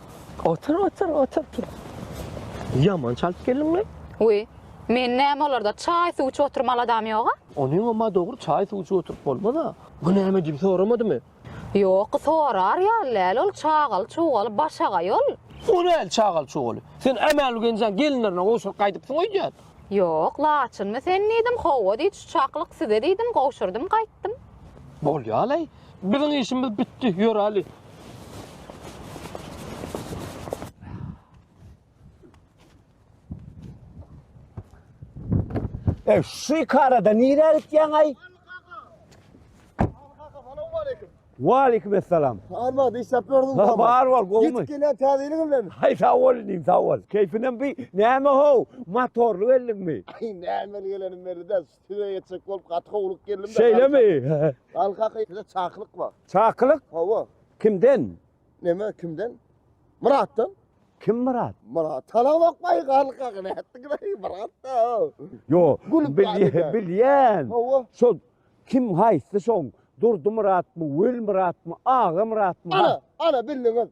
[SPEAKER 6] Otur otur otur. Ýaman çalt geldiňmi?
[SPEAKER 13] Wiý, men näme olarda çaý suw içip oturmaly adam ýoga?
[SPEAKER 6] Onyňam-a dogry çaý suw içip oturyp bolmaz-a. Bu näme diýip soramadymy?
[SPEAKER 13] Ýok, sorar ýaly däl ol, çagaly-çugaly başagaý ol.
[SPEAKER 6] O näl çagaly-çugaly? Sen Ämäl Genjaň gelinlerine gowşuryp gaýdypsyň öýdýän.
[SPEAKER 13] Ýok, Laçynmy sen diýdim, hawa diýdi, şu çakylyk size diýdim, gowşurdym gaýtdym.
[SPEAKER 6] Bolýa-laý, biziň işimiz bitdi, ýöräli.
[SPEAKER 8] E şu karada nirä gitýäň-aý? Waleýkim essalam.
[SPEAKER 1] Armady işläp ýördüň.
[SPEAKER 8] Ha, bar bol, gowumy?
[SPEAKER 1] Ýetip gelýän täze ýylyň bilen.
[SPEAKER 8] Haý, sag bol inim, sag bol. Keýpinem bi, näme how, motorly geldiňmi?
[SPEAKER 1] Aý, nämeli gelenim belli däl, size ýetjek bolup gaty howlugyp geldim-de.
[SPEAKER 8] Şeýlemi?
[SPEAKER 1] Al kaka, size çakylyk bar.
[SPEAKER 8] Çakylyk?
[SPEAKER 1] Hawa.
[SPEAKER 8] Kimden?
[SPEAKER 1] Neme, kimden? Myratdan.
[SPEAKER 8] Kim Myrat?
[SPEAKER 1] Myrat. Tanamokmaý Garly kaka, nätdiňlaý, Myrat-da.
[SPEAKER 8] Ýo,
[SPEAKER 1] Gülüp
[SPEAKER 8] bilýän, bilýän.
[SPEAKER 1] Hawa.
[SPEAKER 8] Şol kim haýsy şoň? Durdy Myratmy, Weli Myratmy, Aga Myratmy?
[SPEAKER 1] Ana, ana bildiňiz.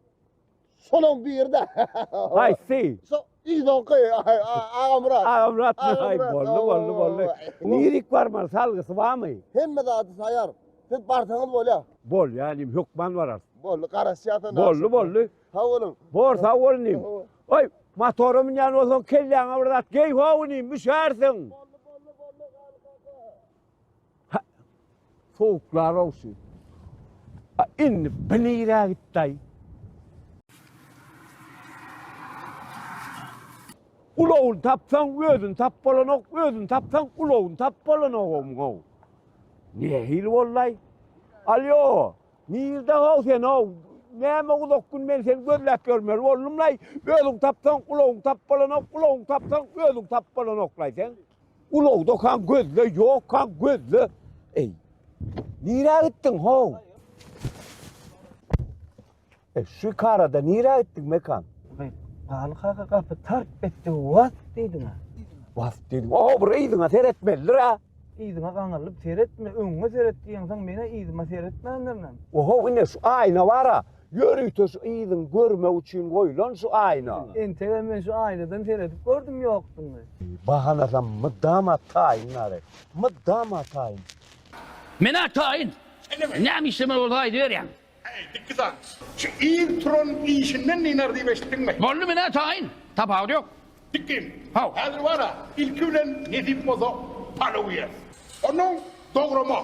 [SPEAKER 1] Şolaň biri-de.
[SPEAKER 8] Haýsy?
[SPEAKER 1] Şo yzonky, Aga Myrat.
[SPEAKER 8] Aga Myratmy? Aý, boldy, boldy, boldy. Nirik barmaly, salgysy barmy?
[SPEAKER 1] Hemme zady saýar. Siz barsaňyz bolýar.
[SPEAKER 8] Bolýar inim, hökman bararys.
[SPEAKER 1] Boldy, garaşýas onda.
[SPEAKER 8] Boldy, boldy.
[SPEAKER 1] Sag boluň.
[SPEAKER 8] Bor, sag bol inim. Oý, motora münýän bolsaň kelläňe bir zat geý how inim, üşärsiň.
[SPEAKER 1] Boldy, boldy, boldy, Garly kaka.
[SPEAKER 8] Hä, sowuklar ogşy. A indi bi nirä gitdi-aý? Ulagyny tapsaň, özüni tap bolanok, özüni tapsaň, ulagyny tap bolanogam-ow. Nähili boldy-aý? Alýo, nirde-how sen-ow? Näme uzak gün men seni gözläp ýörmeli boldum-laý? Özüň tapsaň, ulagyňy tap bolanok, ulagyňy tapsaň, özüňi tap bolanok-laý sen. Ulagdakaň gözle, ýokkaň gözle. Eý, nirä gitdiň, how? E, şu karada nirä gitdiň, Mekan?
[SPEAKER 6] Garly kaka gapy tarp etdi, was diýdiň-ä.
[SPEAKER 8] Was diýdim. O, bir yzyňa seretmelidir-ä.
[SPEAKER 6] Yzyňa gaňrylyp seretme, öňüňe seret diýeňsoň, men-ä yzyma seretmändirinem.
[SPEAKER 8] Oho, ine şu aýna bar-a. Ýörite şu yzyňy görmek üçin goýlan şu aýna.
[SPEAKER 6] Entegem men şu aýnadan seredip gördüm ýokdugyny.
[SPEAKER 8] Bahanasam mydama taýyn gary. Mydama taýyn.
[SPEAKER 14] Men-ä taýyn. Näme işlemeli bolsa aýdyberýäň.
[SPEAKER 5] Äý, dikgisan, şu ir turan işinden dynar diýip eşitdiňmi?
[SPEAKER 14] Boldy, men-ä taýyn. Tapawudy ýok.
[SPEAKER 5] Dikgim,
[SPEAKER 14] Haw.
[SPEAKER 5] häzir bar-a, ilki bilen nesip bolsa palaw iýeris. Onnoň dograma,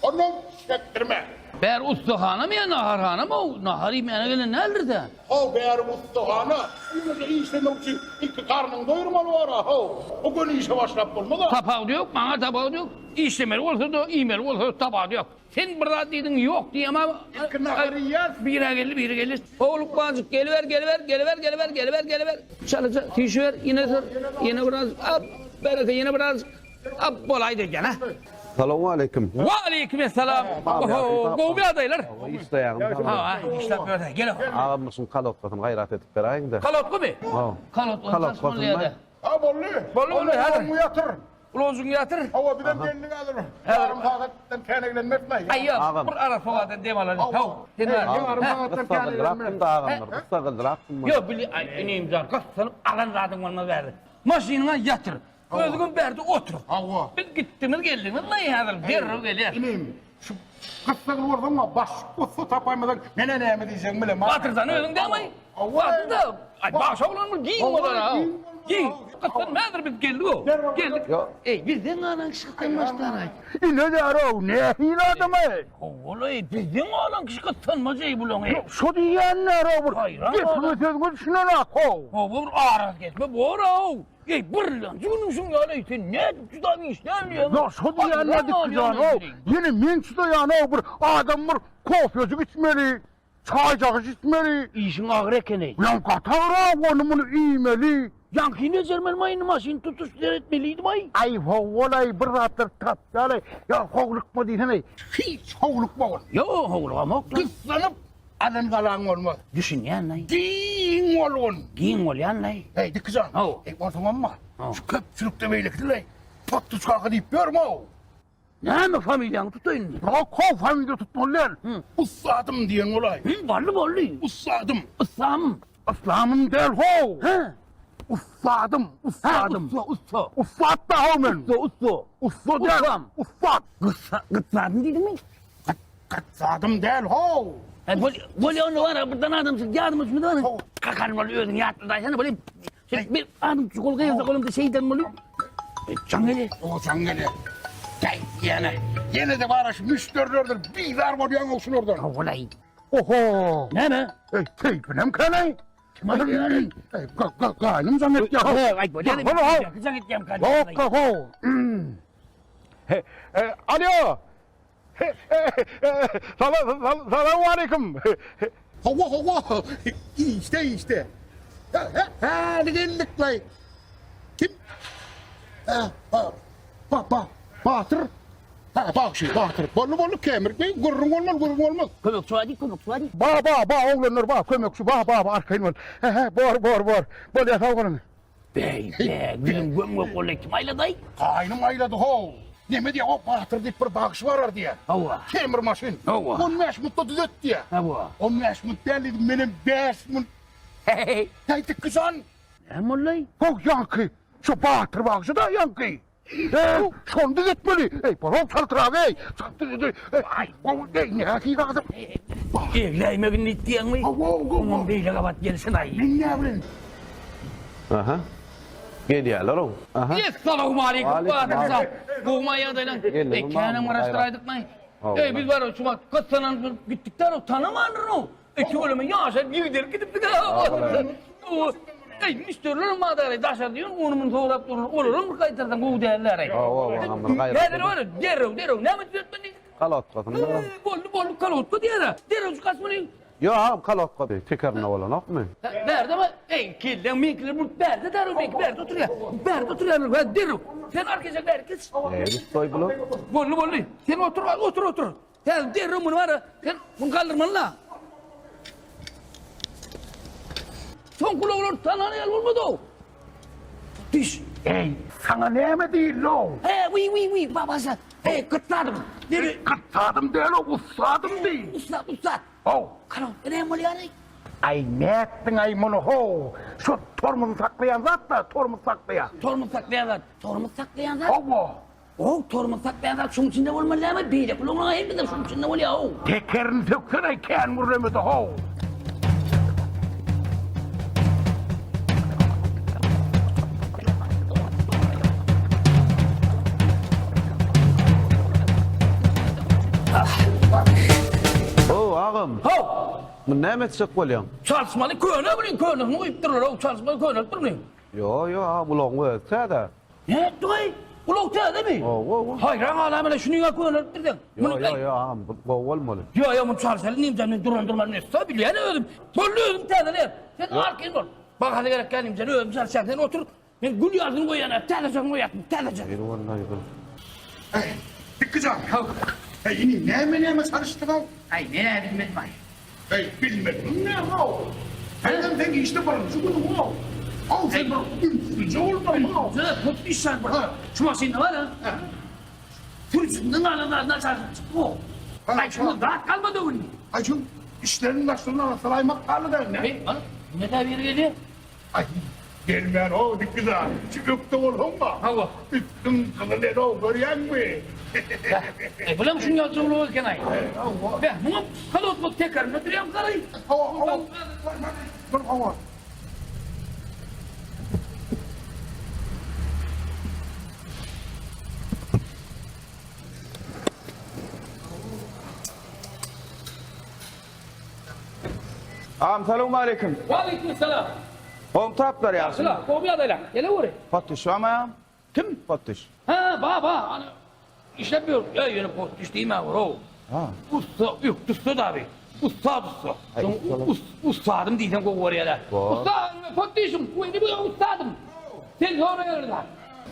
[SPEAKER 5] onnoň şekdirme.
[SPEAKER 14] Bäri ussahanamy ýa naharhanamy nahar iýmäne gelen däldir-dä.
[SPEAKER 5] How, bäri ussahana. Ýöne işlemek üçin ilki garnyňy doýurmaly bor-a, how. Bu göni işe başlap bolmaz-a.
[SPEAKER 14] Tapawudy ýok, maňa tapawudy ýok. Işlemeli bolsa-da, iýmeli bolsa-da tapawudy ýok. Sen bir zat diýdiň, ýok diýemä.
[SPEAKER 5] Ilki nahar iýýäs.
[SPEAKER 14] Biri geldi, biri geldi. Howlukmanjyk geliber, geliber, geliber, geliber, geliber, geliber. Çalaja süýşüber, ýene sür, ýene biraz, ap, bereke, ýene biraz, ap, bolaýdy ekeni, a.
[SPEAKER 15] Salowmaleýkim.
[SPEAKER 14] Waleýkim essalam. Oho, gowy ýagdaýlar.
[SPEAKER 15] Işleýäňmi?
[SPEAKER 14] Hawa, işläp ýörse. Gel.
[SPEAKER 15] Agam şuň kolodkasyny gaýrat edip beräýiňdä.
[SPEAKER 14] Kolodkamy?
[SPEAKER 15] Hawa.
[SPEAKER 14] Kolodkasyny
[SPEAKER 15] Kolodkasyny.
[SPEAKER 5] Ha boldy.
[SPEAKER 14] Boldy, boldy, häzir.
[SPEAKER 5] Ulagyňy ýatyr.
[SPEAKER 14] Ulajyňy ýatyr.
[SPEAKER 5] Hawa, bizem geldik häzir. Ýarym sagatdan kän eglenmeris-laý.
[SPEAKER 14] Aý, ýok, bir arassa wagtdan dem alaly. Haw, sen bar.
[SPEAKER 5] Ýarym sagatdan kän eglenmeris.
[SPEAKER 15] Gyssagyldyrapdym-da agamlar, gyssagyldyrapdym.
[SPEAKER 14] Ýok, bili, aý, inim jan, gyssanyp alan zadyň bolmaz bärde. Maşynyňa ýatyr. Özüňem bärde otur.
[SPEAKER 5] Hawa.
[SPEAKER 14] Biz gitdimiz geldigimiz-laý häzir derrew gelýäs.
[SPEAKER 5] Inim, şu gyssagly bolsaň-a, başlyk ussa tapaýmasaň, men-ä näme diýjegimi bilemok.
[SPEAKER 14] Batyrjan özüň dämi? Batyrda, aý, bagşy oglan bul giň bolar-a. Giň. Gyssanma häzir biz geldik-ow. Geldik. Eý, bizden galan kişi gyssanmaçlar-aý.
[SPEAKER 5] Ine därow, nähili adam-aý?
[SPEAKER 14] Howwa-laý, bizden galan kişi gyssanmaç-eý bulaň-eý.
[SPEAKER 5] Ýok, şo diýýän därow bir gepiňe sözüňe düşünenak-ow.
[SPEAKER 14] Howwa, bir arazgesme bor-ow. Eý, birlenji günüň şuň ýaly, sen nädip çydap işlän diýýäň?
[SPEAKER 5] Ýa şo diýýän-ä Dikgijan-ow, ýene men çydaýan-ow, bir adam bir kofejik içmeli, çaýjagys içmeli.
[SPEAKER 14] Işiň agyr eken-eý.
[SPEAKER 5] Ýa gaty agyr-ow, ony-muny iýmeli.
[SPEAKER 14] Ýaňky nejermen-maý indi maşyny tutuş seretmelidim-aý.
[SPEAKER 5] Aý, ho-ol-aý, bir zatlar tapýar-aý. Ýa howlukma diýsene. Hiç howlukma ol.
[SPEAKER 14] Ýok, howlugamok-la.
[SPEAKER 5] Gyssanyp Alan galaň bolmaz.
[SPEAKER 14] Düşünýän-laý.
[SPEAKER 5] Giň bolgun.
[SPEAKER 14] Giň bolýan-laý.
[SPEAKER 5] Heý, Dikijan.
[SPEAKER 14] Haw.
[SPEAKER 5] Heý, onsoňam-a, şu köpçülikde beýlekisi-laý, Potdyç kaka diýip ýörme-ow.
[SPEAKER 14] Näme familiýaňy tutaýyn indi?
[SPEAKER 5] Ýok, how, familiýa tutmaly däl. Ussadym diýen bolaý.
[SPEAKER 14] Hü, boldy, boldy.
[SPEAKER 5] Ussadym.
[SPEAKER 14] Ussamym.
[SPEAKER 5] Yslamym däl, how.
[SPEAKER 14] Hä?
[SPEAKER 5] Ussadym, ussadym.
[SPEAKER 14] Hä, ussa, ussa.
[SPEAKER 5] Ussat-da, how men.
[SPEAKER 14] Ussa, ussa.
[SPEAKER 5] Ussa däl,
[SPEAKER 14] Ussam.
[SPEAKER 5] ussat.
[SPEAKER 14] Gyssa, gytsadym diýdiňmi?
[SPEAKER 5] Gytsadym däl how.
[SPEAKER 14] He bol bolýa onda bar birden adam çyk ýadyma düşmedi bar. Kakan bol özüň ýatlaýsana bol. Sen bir adam çyk ol gyýylsa golumda şeýden bol. Jaň gelýär.
[SPEAKER 5] O jaň gelýär. Gel ýene. Ýene-de bar şu müşderilerdir bizar bolýaň o şulardan.
[SPEAKER 14] Howlaý.
[SPEAKER 5] Oho.
[SPEAKER 14] Näme?
[SPEAKER 5] Ey keýpinem keleý.
[SPEAKER 14] Kim aýdýar?
[SPEAKER 5] Ey gaýnym jaň etýär.
[SPEAKER 14] He aýt bolýa. Jaň etýär.
[SPEAKER 5] Ýok ho. Alo. Salowmaleýkim. Hawa, hawa. Işde, işde. Häli geldik-laý. Kim? Ba, ba, Batyr. Ha, bagşy, Batyr. Boldy, boldy, Kemir. Gürrüň bolmaz, gürrüň bolmaz.
[SPEAKER 14] Kömekçi bar diý, kömekçi bar diý.
[SPEAKER 5] Ba, ba, ba, oglanlar, ba, kömekçi, ba, ba, arkaýyn bol. He, he, bor, bor, bor. Bolýa, sag boluň.
[SPEAKER 14] Beý, be, ýüzüň göm-gök boldy, kim aýlady-aý?
[SPEAKER 5] Gaýnym aýlady how. Neme diýýär, o Batyr diýip bir bagşy barar diýýär.
[SPEAKER 14] Hawa.
[SPEAKER 5] Temir maşyn.
[SPEAKER 14] Hawa.
[SPEAKER 5] On bäş minutda düzet diýýär.
[SPEAKER 14] Hawa.
[SPEAKER 5] On bäş minut däl diýdim, menem bäş minut.
[SPEAKER 14] Heý.
[SPEAKER 5] Heý, Dikgijan.
[SPEAKER 14] Näme boldy-aý?
[SPEAKER 5] How, ýaňky, şo Batyr bagşy-da ýaňky. Eý, şony düzetmeli. Eý, bol-ow çaltrak, eý. Çalt düzedi. Eý, gowy, eý, nähili adam.
[SPEAKER 14] Egläýmegin diýip diýeňmi?
[SPEAKER 5] Hawa, hawa.
[SPEAKER 14] Oňam beýle gabat gelsin-aý.
[SPEAKER 5] Men näbileýin.
[SPEAKER 15] Aha. Gelýärler-ow. Aha.
[SPEAKER 14] Essalawmaleýkim, Batyr jan. Gowumy ýagdaýlaň? Eý, känem garaşdyraýdykmy? Eý, biz barybir şu wagt gyssanan gitdik-dä, tanamandyr-ow. Eý, tüweleme ýaşaryp ýigdelip gidipdik-ä, Batyr jan. Eý, müşderilerem bar-da, daşarda ýör, ony-muny sorap durlar. Olaram bir gaýtarsaň gowy däldir-eý.
[SPEAKER 15] Hawa, oňam bir gaýrat.
[SPEAKER 14] Häzir bar, derrew, derrew. Näme düzetmeli diýdik?
[SPEAKER 15] Kolodkasyny.
[SPEAKER 14] Boldy, boldy, kolodka diýer-ä. Derrew çykarsyn muny.
[SPEAKER 15] Ýok, agam, kolodka tekerinde bolanokmy?
[SPEAKER 14] Bärde bar. Eý, kelläň meňkiler bu bärde derrew meňki bärde oturýar. Bärde oturýar, hä, derrew. Sen arkaja bäri geç.
[SPEAKER 15] Eý, ustoý bular.
[SPEAKER 14] Boldy, boldy. Sen otur, otur, otur. Häzir derrew muny bar, sen muny galdyrmaly-la. Soňky ulaglar tanan ýaly bolmady-ow. Düş.
[SPEAKER 5] Eý, saňa näme diýildi-ow?
[SPEAKER 14] He, wiý, wiý, wiý, babasy. Eý, gytsadym.
[SPEAKER 5] Eý, gytsadym däl-ow, ussadym diý.
[SPEAKER 14] Ussat, ussat.
[SPEAKER 5] How.
[SPEAKER 14] Kolodka näme bolýar-eý?
[SPEAKER 5] Aý, nätdiň-aý muny, how? Şo tormozy saklaýan zat-da, tormoz saklaýan.
[SPEAKER 14] Tormoz saklaýan zat. Tormoz saklaýan zat?
[SPEAKER 5] Hawa.
[SPEAKER 14] How, tormoz saklaýan zat şuň içinde bolmaly dälmi? Beýleki ulaglaryň hemmesi şuň içinde bolýar, how.
[SPEAKER 5] Tekerini söksene, kän gürlemede, how.
[SPEAKER 15] Muny näme etjek bolýaň?
[SPEAKER 14] Çalyşmaly köne bilen könesini guýup durlar-ow, çalyşmaly könelip dur muny.
[SPEAKER 15] Ýo, ýo, agam, ulagyň özi täze.
[SPEAKER 14] Nätdiň-aý? Ulag täzemi?
[SPEAKER 15] Hawa, hawa.
[SPEAKER 14] Haýran galaýmaly, şunyň-a könelipdir seň.
[SPEAKER 15] Ýo, ýo, ýo, agam, bu gowy bolmaly.
[SPEAKER 14] Ýo, ýo, muny çalşaly nimjan, men duran durman ussa bilýän özüm. Boldy özüm täzeleýän. Sen arkaýyn bol. Bahasy gerek däl nimjan, özüm çalyşýan. Sen otur, Men gül ýalysyny goýýan, täzejesini goýýaryn, täzeje.
[SPEAKER 15] Bir wallahi bir.
[SPEAKER 5] Eý, Dikki jan, haw. Eý, inim, näme-näme çalyşdyň-ow?
[SPEAKER 14] Aý, men-ä bilmedim-aý.
[SPEAKER 5] Eý, bilmediň näme-ow? Häzirem seň işde birinji günüň-ow. Haw, sen bir ünslüje bolmaly-ow.
[SPEAKER 14] Ünslüje, köp iş bar bir. Şu maşynda bar-a. Sürüjisinden galan zadyny çalşyp çykdyk-ow. Aý, şunda zat galmady indi.
[SPEAKER 5] Aý, şu işleriň daşlaryny arassalaýmak galdy-da indi.
[SPEAKER 14] Eý, ana, näme biri gelýär?
[SPEAKER 5] Aý, gelmän-ow, Dikgizar, şu ökde bolsaň-a.
[SPEAKER 14] Hawa.
[SPEAKER 5] Üstüň gyzyl el-ow, görýäňmi?
[SPEAKER 14] Beh, eý, bulam şuň ýaly jowluk eken-aý.
[SPEAKER 5] Hawa.
[SPEAKER 14] Beh, muňam kolotmak tekerinde durýan garaý.
[SPEAKER 5] Hawa, hawa. Dur, hawa.
[SPEAKER 16] Agam salowmaleýkim.
[SPEAKER 14] Waleýkim salam.
[SPEAKER 16] Gowmy taplar ýagşymy?
[SPEAKER 14] Ýagşyla, gowmy ýagdaýlar? Geleweri.
[SPEAKER 16] Potdyş barmy agam?
[SPEAKER 14] Kim?
[SPEAKER 16] Potdyş.
[SPEAKER 14] Hä, ba, ba, ana işläp ýör. Ýa ýöne potdyş diýme bro.
[SPEAKER 16] Ha.
[SPEAKER 14] Ussa, ökde ussa da bi. Ussat ussa. Şoň ussadym diýseň gowy bolýar-a. Ussa, potdyşym, bu ussadym. Sen soraýarlar.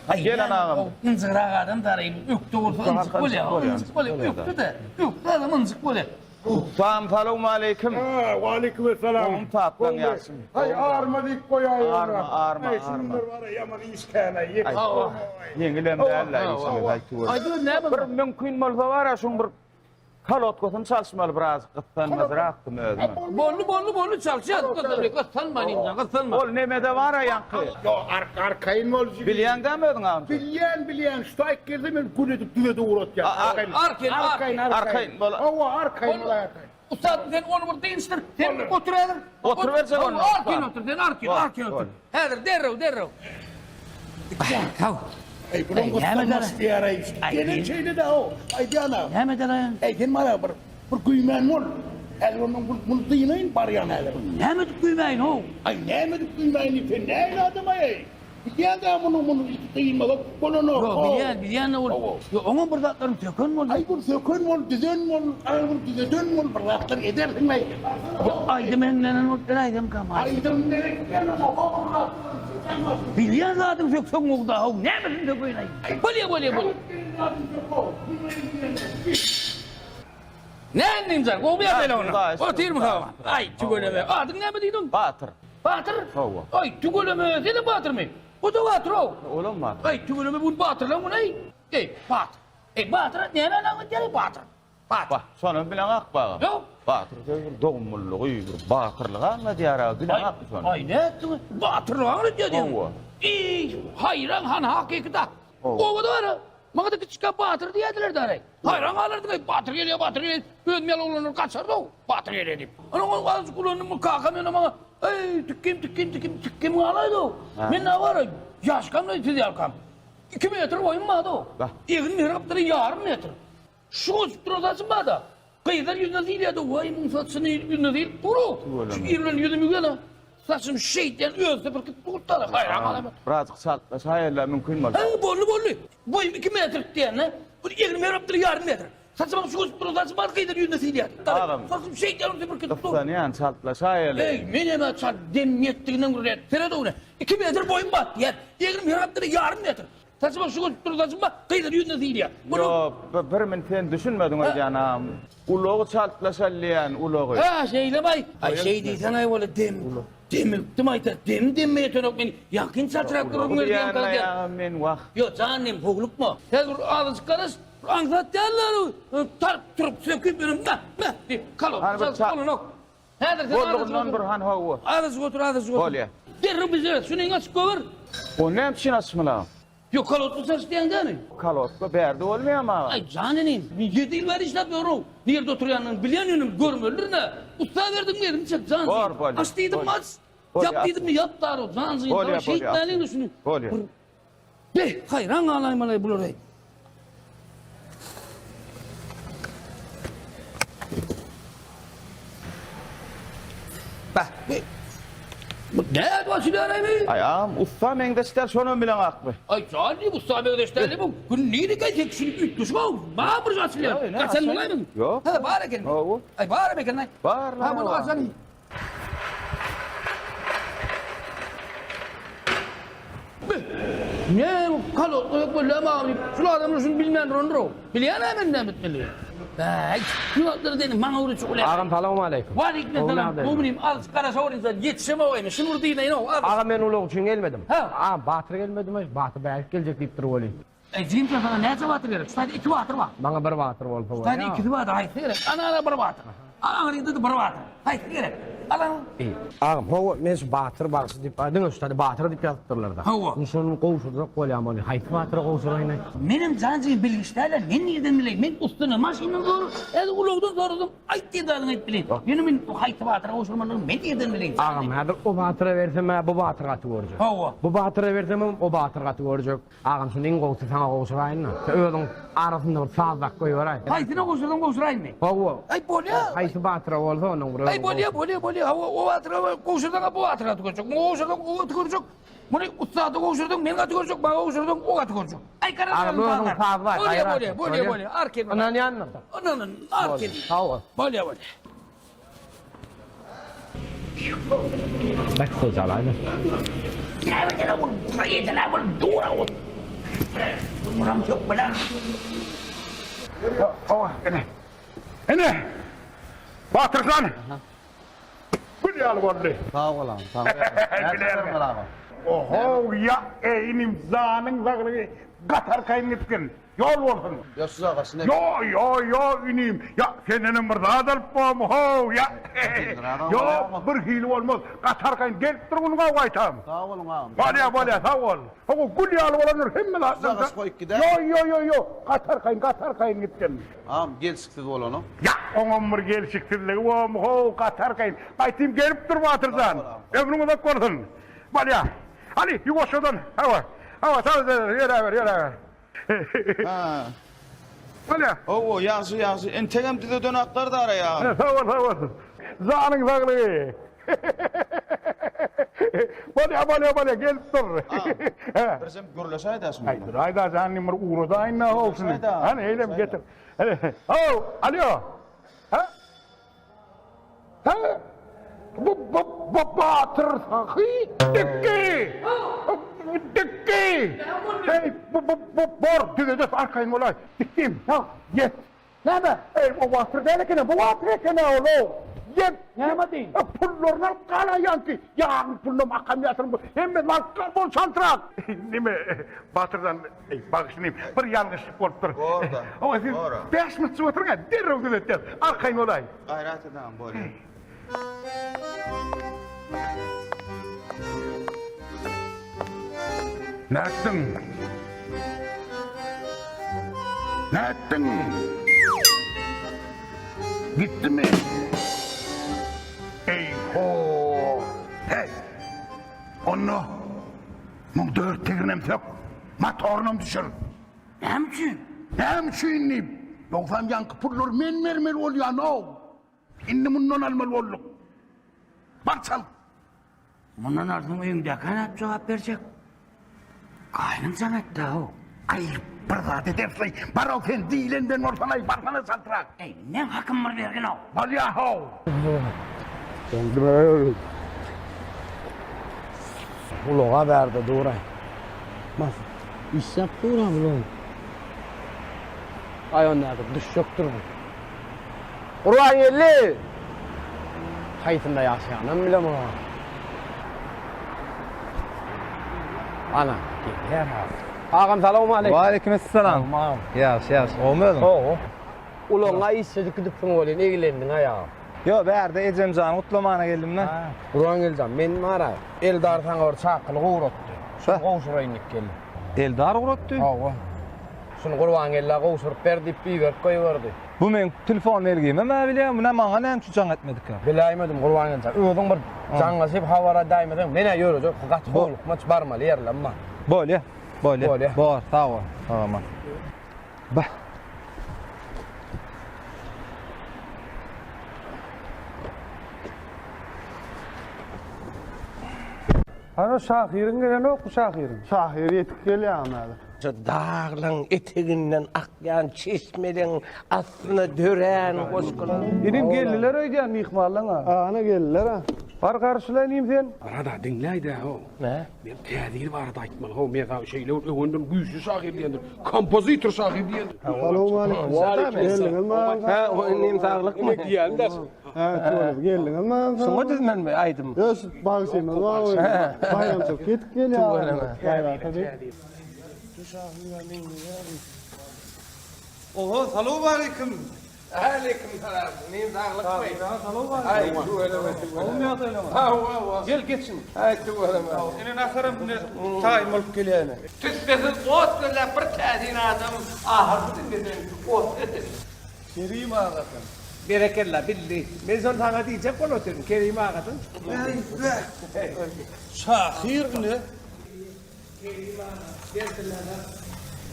[SPEAKER 16] Aý, Gelen agam.
[SPEAKER 14] Ynjygrak adam daraýyn. Ökde bolsa ynjyk bolýar. Ynjyk bolýar. Ökde-de. Ökde adam ynjyk bolýar.
[SPEAKER 16] Ussam salowmaleýkim.
[SPEAKER 5] Waleýkim essalam.
[SPEAKER 16] Gowmy taplan ýagşymy?
[SPEAKER 5] Haý arma diýip goýaý
[SPEAKER 16] Arma, arma,
[SPEAKER 5] Aý, şu
[SPEAKER 16] arma.
[SPEAKER 5] günler bar-a ýaman iş kän-aý. Ýetip bolmaý.
[SPEAKER 16] Ýeňilem däl-le işiňiz aýtyweri.
[SPEAKER 14] Aýdyber näme
[SPEAKER 16] Bir mümkin bolsa bar-a şuň bir kolodkasyny çalyşmaly biraz gyssanmazrakdym özüme.
[SPEAKER 14] Boldy, boldy, boldy çalyşýas. Gyssanma indi, gyssanma.
[SPEAKER 16] Ol nemede bar-a ýaňky.
[SPEAKER 5] Ýok, arkaýyn bol jigim.
[SPEAKER 16] Bilýäň dämi özüň agam?
[SPEAKER 5] Bilýän, bilýän. Şu taýyk gelse men gül edip düzedip ugratýan.
[SPEAKER 14] Arkaýyn,
[SPEAKER 5] Arkaýyn,
[SPEAKER 16] arkaýyn bol.
[SPEAKER 5] Hawa, arkaýyn bol, arkaýyn.
[SPEAKER 14] Ussat sen ony bir dynçdyr. Sen otur häzir.
[SPEAKER 16] Oturyberjek onda.
[SPEAKER 14] Arkaýyn otur sen, arkaýyn, arkaýyn otur. Häzir derrew, derrew. Haw.
[SPEAKER 5] Eý, bulam gyssanmaç diýär-eý. Gelen şeýle-dä-ow, aýdýan-a.
[SPEAKER 14] Näme eder-aý?
[SPEAKER 5] Eý, sen maňa bir bir güýmän bol. Häzir ondan bu muny dynaýyn barýan häzir.
[SPEAKER 14] Näme edip güýmäýin-ow?
[SPEAKER 5] Aý, näme edip güýmäýin diýip, sen nähili adam-aý? Bilýän-dä muny, muny dynmasak bolanok.
[SPEAKER 14] Ýok, bilýän, bilýän-de ol. Ýok, oňam bir zatlaryny söken boldy.
[SPEAKER 5] Aý, bir söken bol, düzen bol, aý, bir düzeden bol, bir zatlar edersiň-aý.
[SPEAKER 14] Ýok, aýdym heňlenen bolup beräýsemkäm-aý.
[SPEAKER 5] Aýdym gerek däl oňa, o bir zatlaryny söken bol.
[SPEAKER 14] Bilýän zadyň sökseň gowy-da-how, nämesini sökeýin-aý? Bolýa, bolýa, bolýa. Näme diýjek? Gowy ýagdaýlar onda. Otyrmy hawa? Aý, tüweleme. Adyň näme diýdiň?
[SPEAKER 16] Batyr.
[SPEAKER 14] Batyr?
[SPEAKER 16] Hawa.
[SPEAKER 14] Aý, tüweleme, sen-de batyrmy? O-da batyr-ow.
[SPEAKER 16] Olam batyr.
[SPEAKER 14] Aý, tüweleme, bu batyrlaň güni-eý. Eý, batyr. Eý, batyr nämäni aňladýar-eý, batyr? Batyr.
[SPEAKER 16] Bah, şonam bileňok bagam.
[SPEAKER 14] Ýok.
[SPEAKER 16] Batyr sözi bir dogumlylygy, bir batyrlygy aňladýar-a, bileňokmy şony?
[SPEAKER 14] Aý, nätdiň? Batyrlygy aňladýar diýdiň.
[SPEAKER 16] Hawa.
[SPEAKER 14] Eý, haýran, hany hakyky-da. Obada bar-a. Maňa-da kiçikä batyr diýerdiler däl-eý. Haýran galardyň-eý, batyr gelýär, batyr gelýär. Özüm ýaly oglanlar gaçardy-ow, batyr gelýär diýip. Ana ol azajyk ulandym, kakam ýöne maňa, Eý, tükgim, tükgim, tükgim, tükgim galaýdy-ow. Men näme bar-a, ýaşkam-da siz ýalkam. Iki metr boýum bar-da-ow. Egnim her gapdala ýarym metr. Şu goşup duran saçym bar-da. Gyzlar ýüzüne sylaýardy, waý, muň saçyny ýüzüne sylyp dur-ow. Şu ir bilen ýüzümi ýuwýan-a. Saçym şeýdýän özi süpürip durdy-da, haýran galaýma.
[SPEAKER 16] Birazjyk çaltlaşaýaly-la mümkin bolsa.
[SPEAKER 14] Hä, boldy, boldy. Boýum iki metr diýende, bir egnim her gapdala ýarym metr. Saçym şu goşup duran saçym bar, gyzlar ýüzüne sylaýardy.
[SPEAKER 16] Agam.
[SPEAKER 14] Saçym şeýdýän süpürip dur.
[SPEAKER 16] Gyssanýan, çaltlaşaýaly.
[SPEAKER 14] Eý, men hem-ä çalt demim ýetdiginden gürleýän. Seret oglan, iki metr boýum bar diýýän, egnim her gapdala ýarym metr. Saçma şu gün dur saçma gyzyň ýüzüne sylýar.
[SPEAKER 16] Ýok, bir min sen düşünmediň öýdýän agam. Ulagy çaltlaşal diýýän, ulagy.
[SPEAKER 14] Hä, şeýlemi-aý? Aý, şeý diýseň-aý weli dem, demikdim aýta, dem demme ýetenok men ýakyn çaltrak gürrüň ber diýen
[SPEAKER 16] Ulagy diýýän-aý men wah.
[SPEAKER 14] Ýok, jan diýim, howlukma. Häzir bir azajyk garaş, bir aňsat däl-le, tarp turup söküp ýöne mäh, mäh diýip, kalok, çalyp bolanok. Häzir sen azajyk
[SPEAKER 16] Boldugyndan
[SPEAKER 14] otur.
[SPEAKER 16] bir han hawa.
[SPEAKER 14] Azajyk otur, azajyk otur.
[SPEAKER 16] Bolýa.
[SPEAKER 14] Derrew bize şuny açyp goýber.
[SPEAKER 16] O näme üçin açmaly agam?
[SPEAKER 14] Ýok, kolodka çalyş diýýäň dämi?
[SPEAKER 16] Kolodka bärde bolmaýamy agam?
[SPEAKER 14] Aý, jan inim, men ýedi ýyl bäri işläp ýörün. Nirde oturýanyny bilýän ýöne görmelidirin-ä. Ussa berdiňmi elimi çek, jan
[SPEAKER 16] Bor, bolýa.
[SPEAKER 14] Aç diýdimmi aç.
[SPEAKER 16] Bolýa,
[SPEAKER 14] Ýap diýdimmi ýap daro, jan jigim.
[SPEAKER 16] Bolýa, bolýa.
[SPEAKER 14] Şeýtmäliň-de şuny.
[SPEAKER 16] Bolýa.
[SPEAKER 14] Bir Beh, haýran galaýmaly bular-eý. Nädip açylýar-aý?
[SPEAKER 16] Aý agam, ussa meňzeş däl, şonam bileňakmy?
[SPEAKER 14] Aý jan diýip ussa meňzeş däl bu. Gün nireka sen şuny üýtgeşik-ow. Maňa bir açylýar. Gaçan bolaýmyň?
[SPEAKER 16] Ýok.
[SPEAKER 14] Hä, bar eken.
[SPEAKER 16] Hawa.
[SPEAKER 14] Aý baram eken-aý.
[SPEAKER 16] Bar.
[SPEAKER 14] Ha, muny açaly. Ne kalot gyzyk bolýar maňa diýip. Şul adamlar şuny bilmän durandyr-ow. Bilýän-ä men näme etmeligi. Äý, şu zatlar seni maňa öwretjek bolýar.
[SPEAKER 3] Agam salowmaleýkim.
[SPEAKER 14] Waleýkim salam. Gowy azajyk garaşa görüň sen. Ýetişemok indi. Şuny bir dynaýyn-ow.
[SPEAKER 3] Agam men ulag üçin gelmedim.
[SPEAKER 14] Hä.
[SPEAKER 3] Agam Batyr gelmedimi? Batyr bärik geljek diýipdir welin.
[SPEAKER 14] Eý, jigim sen saňa näçe batyr gerek? Şu taýda iki batyr bar.
[SPEAKER 3] Maňa bir batyr bolsa bolýar.
[SPEAKER 14] Şu taýda ikisi bar, haýsy gerek? Ana, ana bir batyr. Aňryda-da bir batyr. Haýsy gerek? Al ana.
[SPEAKER 3] Eý, agam, hawa, men şu batyr bagşy diýip, diňe şu taýda batyr diýip ýazypdyrlar-da.
[SPEAKER 14] Hawa.
[SPEAKER 3] Indi şony gowşurjak bolýan bolýan. Haýsy batyra gowşuraýyn-aý?
[SPEAKER 14] Menem jan jigim bilgiç däl-ä, men nirden bileýin? Men ussadan, maşyndan sora, häzir ulagdan sorasaň, aýt diýen zadyňy aýdyp bileýin. Ýöne men bu haýsy batyra gowşurmalydygyny men nirden bileýin?
[SPEAKER 3] Agam, häzir o batyra bersem-ä bu batyr gaty görjek.
[SPEAKER 14] Hawa.
[SPEAKER 3] Bu batyra bersemem o batyr gaty görjek. Agam şuny iň gowusy saňa gowşuraýyn-da. Sen özüň arasynda bir sazlap goýberäý.
[SPEAKER 14] Haýsyna gowşursaň gowşuraýynmy?
[SPEAKER 3] Hawa.
[SPEAKER 14] Aý bolýa.
[SPEAKER 3] Haýsy batyra bolsa onuň bir
[SPEAKER 14] Aý bolýa, bolýa, bolýa. Hawa, o batyra gowşursaň-a bu batyr gaty görjek. Muňa gowşursaň o gaty görjek. Muny ussada gowşursaň men gaty görjek, maňa gowşursaň o gaty görjek. Aý garaz
[SPEAKER 3] Agam özüň sazla.
[SPEAKER 14] Bolýa, bolýa, bolýa, bolýa. Arkaýyn.
[SPEAKER 3] Ynanýandyr.
[SPEAKER 14] Ynanyn, arkaýyn.
[SPEAKER 3] Sag bol.
[SPEAKER 14] Bolýa, bolýa.
[SPEAKER 3] Bek gojalaýmy?
[SPEAKER 5] Ine. Ine. Batyr han. Gül ýaly boldy.
[SPEAKER 15] Sag bol agam, sag bol.
[SPEAKER 5] Ohow, ýa, eý inim, janyň saglygy gaty arkaýyn gitgin. Ýol bolsun.
[SPEAKER 15] Ýa şu jaga şine.
[SPEAKER 5] Ýo, ýo, ýo, inim. Ýa, sendenem bir zat alyp bormy, how, ýa. Ýo, bir hili bolmaz. Gaty arkaýyn gelip dur günüňe gaýtam.
[SPEAKER 15] Sag boluň agam.
[SPEAKER 5] Bolýa, bolýa, sag bol. Hawa, gül ýaly bolandyr hemme zatlar.
[SPEAKER 15] Şu jaga goýup gider.
[SPEAKER 5] Ýo, ýo, ýo, ýo, gaty arkaýyn, gaty arkaýyn gitgin.
[SPEAKER 15] Agam, gelşiksiz bolanok.
[SPEAKER 5] Ýa, oňam bir gelşiksizligi bormy, how, gaty arkaýyn. Gaýtym gelip dur, Batyr jan. Ömrüň uzak bolsun. Bolýa. Hany, ýuwaşjadan. Hawa. Hawa, sag bol, ýöräber, ýöräber.
[SPEAKER 16] Ha.
[SPEAKER 5] Bolýa.
[SPEAKER 16] Hawa, ýagşy, ýagşy. Entegem düzedenaklar dara ýa.
[SPEAKER 5] Sag bol, sag bol. Janyň saglygy. Bolýa, bolýa, bolýa, gelip dur.
[SPEAKER 16] Agam, birjem gürleşäý-dä şuň bilen.
[SPEAKER 5] Aý, duraý-da, janym, bir ugradaýyn-da, how, şuny. Hany, eýlem getir. How, alýo. Ha? Hä? Bu bu bu Batyr Sahy Dikgi! Dikgi! Hey, bu bu bu bor düzedes arkaýyn bolaý. Dikgim, ha, ýet.
[SPEAKER 6] Näme?
[SPEAKER 5] Ey, o Batyr däl eken, bu Batyr eken ol. Ýet.
[SPEAKER 6] Näme diýin?
[SPEAKER 5] Pullaryny alyp galaýanky. Ýagyň pulunam akam ýatyryn bu. Hemme alyp gal bol çantrak. Nime, Batyrdan, eý, bagyşlaýyn, bir ýalňyşlyk bolupdyr.
[SPEAKER 16] Bor-da.
[SPEAKER 5] Hawa, siz 5 minutjyk oturyň, derrew düzetýäs. Arkaýyn bolaý.
[SPEAKER 16] Gaýrat edäň bolýa.
[SPEAKER 5] Nätdiň? Nätdiň? Gitdimi? Eý-ho! Heý! Onda muň dört tegrinem sök, motorynam düşür.
[SPEAKER 14] Näme üçin?
[SPEAKER 5] Näme üçin diýip, ýogsam ýaňky pullary men bermeli bolýan-ow. Indi mundan almaly bolduk. Bar çal.
[SPEAKER 14] Mundan alsaň öýüňdäkä nädip jogap berjek? Gaýnym jaň etdi-ow.
[SPEAKER 5] Aý, bir zat edersiň. Bar-ow sen diýlenden bolsan-aý, barsana çaltrak.
[SPEAKER 14] Eý, meň hakym bir bergin-ow.
[SPEAKER 5] Bolýa-how.
[SPEAKER 3] Ulaga bärde dur-aý. Bas, işläp dur-a bular. Aý onda häzir düşjekdir bu. Gurbangeldi! Haýsynda ýaşaýanam bilemok. Ana, gelýär häzir. Agam salowmaleýkim.
[SPEAKER 10] Waleýkim essalam. Ýagşy, ýagşy. Gowumy özüň?
[SPEAKER 3] Gowy. Ulagyňa işjedik gidipsiň welin, eglendiň aýagam.
[SPEAKER 10] Ýok, bärde ejemjany gutlamana geldim-de.
[SPEAKER 3] Gurbangeldi jan, men bar-a, Eldar saňa bir çakylyk ugratdy. Şuny gowşuraýyn diýip geldim.
[SPEAKER 10] Eldar ugratdy?
[SPEAKER 3] Hawa. Şuny Gurbangellä gowşuryp ber diýip iberip goýberdi.
[SPEAKER 10] Bu meň telefon belgimem-ä bilýän, bu nä maňa näme üçin jaň etmedikä?
[SPEAKER 3] Biläýmedim Gurbangeldi jan. Özüň bir jaňlaşyp habar edäýmeseň, men-ä ýörejek, gaty howlukmaç barmaly ýerlem bar.
[SPEAKER 10] Bolýa, bolýa.
[SPEAKER 3] Bolýa.
[SPEAKER 10] Bor, sag bol. Sag aman. Bah.
[SPEAKER 6] Hany şahyryň gelenokmy şahyryň?
[SPEAKER 15] Şahyr ýetip gelýär agam häzir.
[SPEAKER 8] Şu daglaň eteginden akýan çeşmeleň astyna dörän goşgular.
[SPEAKER 6] Inim geldiler öýdýän myhmanlaň-a.
[SPEAKER 15] Ana geldiler-a.
[SPEAKER 6] Bar garşyla inim sen.
[SPEAKER 4] Barada diňläýdä how.
[SPEAKER 8] Nä?
[SPEAKER 4] Men täze ýyl barada aýtmaly how. Men saňa şeýle bir öwendim güýçli şahyr diýendir. Kompozitor şahyr diýendir.
[SPEAKER 15] Salowmaleýkim. Geldiňizmi agam?
[SPEAKER 8] Hä, inim saglykmy?
[SPEAKER 4] Diýende.
[SPEAKER 15] Hä, tüweleme geldiňizmi agam?
[SPEAKER 8] Şuňa düzmelimi aýdym?
[SPEAKER 15] Ýok, şu bagşymyz bar. Baýramçylyk ýetip gelýär.
[SPEAKER 8] Tüweleme.
[SPEAKER 15] Gaýrat edip.
[SPEAKER 6] Şu şahyra meňzeýärmi? Oho, salowmaleýkim.
[SPEAKER 8] Aleýkim salam. Inim saglykmy?
[SPEAKER 6] Salowmaleýkim.
[SPEAKER 8] Aý, tüweleme, tüweleme.
[SPEAKER 6] Gowumy ýagdaýlaryňyz?
[SPEAKER 8] Hawa, hawa.
[SPEAKER 6] Gel, geçiň.
[SPEAKER 8] Aý, tüweleme.
[SPEAKER 6] Ine naharam ine taýyn bolup gelýär ine.
[SPEAKER 14] Tüssesiz ot gözläp bir täsin adam ahyrky diňlesen ot getir.
[SPEAKER 6] Kerim agadan.
[SPEAKER 8] Berekella, bildi. Men şony saňa diýjek bolup otyryn, Kerim agadan.
[SPEAKER 6] Şahyr ine.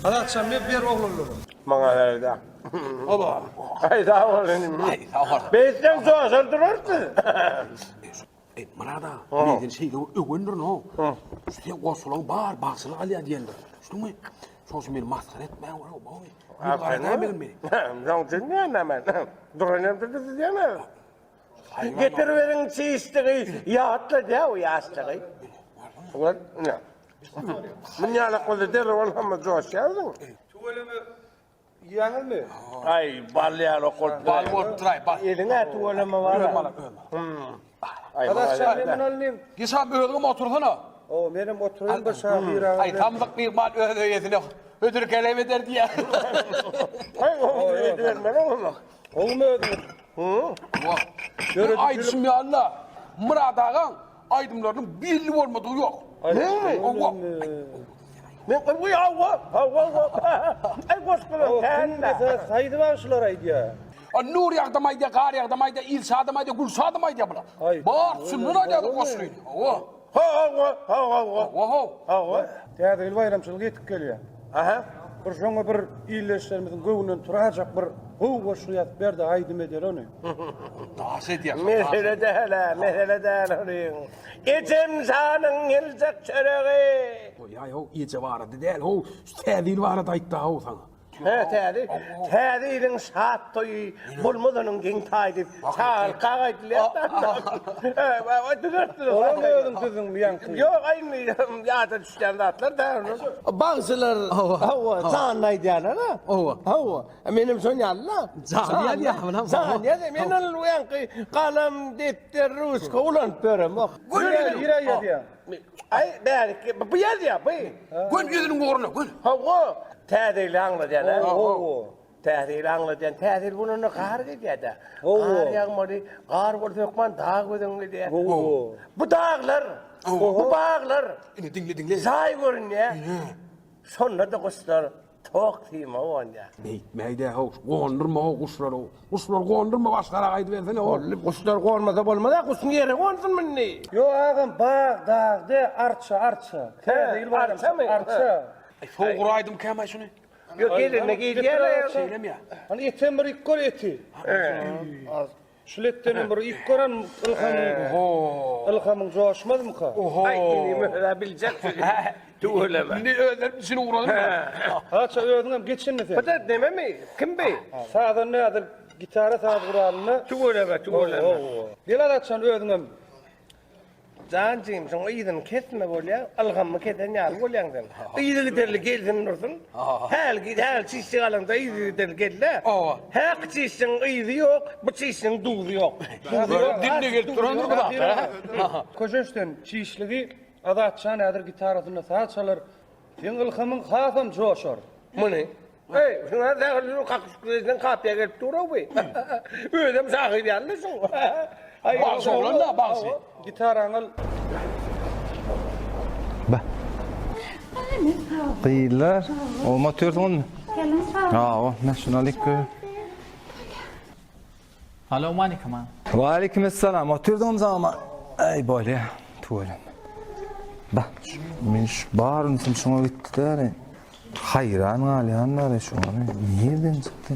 [SPEAKER 6] Azatjan ber ber oglanlara.
[SPEAKER 8] Maňa berdi. Oba. Aý sag bol inim. Aý sag bol. Beýtseň joşar durarsyň.
[SPEAKER 4] Eý Myrat aga, men seni şeýle bir öwendirin how. Şu seň goşgulaň bar bagşylyk alýar diýendir. Düşdüňmi? Şoň üçin meni masgara etmäň how. Ýüz gara dämegin meni.
[SPEAKER 8] Şoň üçin diýen men. Duran ýerde düzýän. Getiriberiň çişdigi, ýatladýar o ýaşlygy. Gör, ine. Munýalak bolsa derrew ol hamma joşýarsyň.
[SPEAKER 6] Tüweleme iýýäňizmi?
[SPEAKER 8] Aý, bal ýalak bolup
[SPEAKER 4] Bal bolup duraý, bal.
[SPEAKER 8] Eliň-ä tüweleme bar.
[SPEAKER 4] Özüm alam, özüm.
[SPEAKER 8] Aý,
[SPEAKER 6] Gadaş men muny alyň.
[SPEAKER 4] Geç abi özüňem otursana.
[SPEAKER 6] Ow, menem oturaýyn bir şahyr aga.
[SPEAKER 14] Aý, samsyk myhman öz öýesine hödür-kerem eder diýýär.
[SPEAKER 8] Aý, ow, edibermeli oňa.
[SPEAKER 6] Gowumy özüňiz?
[SPEAKER 4] Döredijilik. Aýdyşym ýaly-la, Myrat agaň aýdymlarynyň belli bolmadygy ýok.
[SPEAKER 8] Näme?
[SPEAKER 4] Hawa.
[SPEAKER 8] Men goý hawa, hawa, hawa. Aý goşgular kän-dä.
[SPEAKER 6] Haýsy bagşylar aýdýar?
[SPEAKER 4] A Nur ýagdam aýdýar, Gar ýagdam aýdýar, Ilşadam aýdýar, Gülşadam aýdýar bular. Bar, şundan aýdýar goşgyny. Hawa.
[SPEAKER 8] Hawa, hawa,
[SPEAKER 4] hawa.
[SPEAKER 8] Hawa.
[SPEAKER 6] Täze ýyl baýramçylygy ýetip gelýär.
[SPEAKER 8] Aha.
[SPEAKER 6] Bir şoňa bir ildeşlerimiziň göwnünden turajak bir gowy goşgy ýazyp ber-de aýdym edeli ony.
[SPEAKER 4] Daş edýär.
[SPEAKER 8] Mesele däl-ä, mesele däl onuň. Ejem janyň ýyljak çöregi.
[SPEAKER 4] Goýaý-how, eje barada däl-how, şu Täze ýyl barada aýtda-how saňa.
[SPEAKER 8] Hä, täze, täze ýylyň şat toýy, bolmaz onuň geň taýy diýip, çagyrkak aýdylýar-da. Hä, düzeltdiler.
[SPEAKER 6] Olam özüň düzdüňmi ýaňky?
[SPEAKER 8] Ýok, aý, indi ýada düşýän zatlar-da. Bagşylar, hawa, janly aýdýarlar-a. Hawa. Hawa. Menem şon ýaly-la.
[SPEAKER 4] Janly ýazýar, munam.
[SPEAKER 8] Janly ýazýar. Men ol ýaňky galam, depder, ruçka ulanyp ýöremok.
[SPEAKER 6] Nirä ýazýaň?
[SPEAKER 8] Aý, bäriki, bu ýazýar, bu.
[SPEAKER 4] Gön ýüzüniň ugruna, gön.
[SPEAKER 8] Hawa, täze ýyly aňladýan, hä?
[SPEAKER 6] Hawa.
[SPEAKER 8] Täze ýyly aňladýan. Täze ýyl bolanda gar gelýär-dä.
[SPEAKER 6] Hawa.
[SPEAKER 8] Gar ýagmaly, gar bolsa hökman dag gözeňe gelýär.
[SPEAKER 6] Hawa.
[SPEAKER 8] Bu daglar, bu baglar.
[SPEAKER 4] Ine, diňle, diňle.
[SPEAKER 8] Jaý görünýär.
[SPEAKER 4] Ine.
[SPEAKER 8] Şonda-da guşlar Tok syma gonýar.
[SPEAKER 4] Beýtmäýdä how, gondurma how guşlary. Guşlary gondurma başgarak aýdybersene how.
[SPEAKER 8] Boldy, guşlar gonmasa bolmaz-a, guşuň ýere gonsun indi.
[SPEAKER 6] Ýok agam bag, dag de, arça, arça. Täze ýyl baýramçylyk, arça.
[SPEAKER 4] Aý sowgur aýdym kämaý şuny.
[SPEAKER 8] Ýok gelende gelýär-ä.
[SPEAKER 4] Şeýlemi ýa?
[SPEAKER 6] Hany etem bir iýip gör eti. Şul etdenem bir iýip gören ylhamyň ylhamyň joşmazmyka?
[SPEAKER 8] Aý inim özä biljek tüweleme.
[SPEAKER 4] Indi özleri düşünip ugradymy?
[SPEAKER 6] Haça özüňem geç indi sen.
[SPEAKER 8] Bu da nememi? Kim bi?
[SPEAKER 6] Sazanda häzir gitara saz guralynda.
[SPEAKER 8] Tüweleme tüweleme.
[SPEAKER 6] Gel Azatjan özüňem.
[SPEAKER 8] Jan jigim şoň yzyny kesme bolýa, ylgamyny kesen ýaly bolýaň sen. Yzygiderli gelsin dursun. Häl häl çişjik alaňda yzygiderli gel-de. Häki çişjigiň yzy ýok, bu çişjigiň duzy ýok. Duzy ýok.
[SPEAKER 4] Diline gelip durandyr bu zat.
[SPEAKER 6] Köşeşden çişligi Azatjan häzir gitarasynda saz çalar. Seň ylhamyň hasam joşar.
[SPEAKER 8] Muny. Eý, şuňa sähel kakyşyk kapyýa gelip dur-ow bu. Özem şahyr ýaly-la şuň.
[SPEAKER 4] Bagşy oglan-da, bagşy.
[SPEAKER 6] Gitaraňy al.
[SPEAKER 15] Bah. Gyzlar, oňa otyrsyňyzmy? Hawa, men şuny alyp gör.
[SPEAKER 10] Salowmalikim aga.
[SPEAKER 15] Waleýkim essalam. Otyrdyňmy zaman? Aý bolýa. Tüweleme. Bah, men şu bar ünsüm şuňa gitdi däli. Haýran galýan däli şuňa. Nirden çykdy?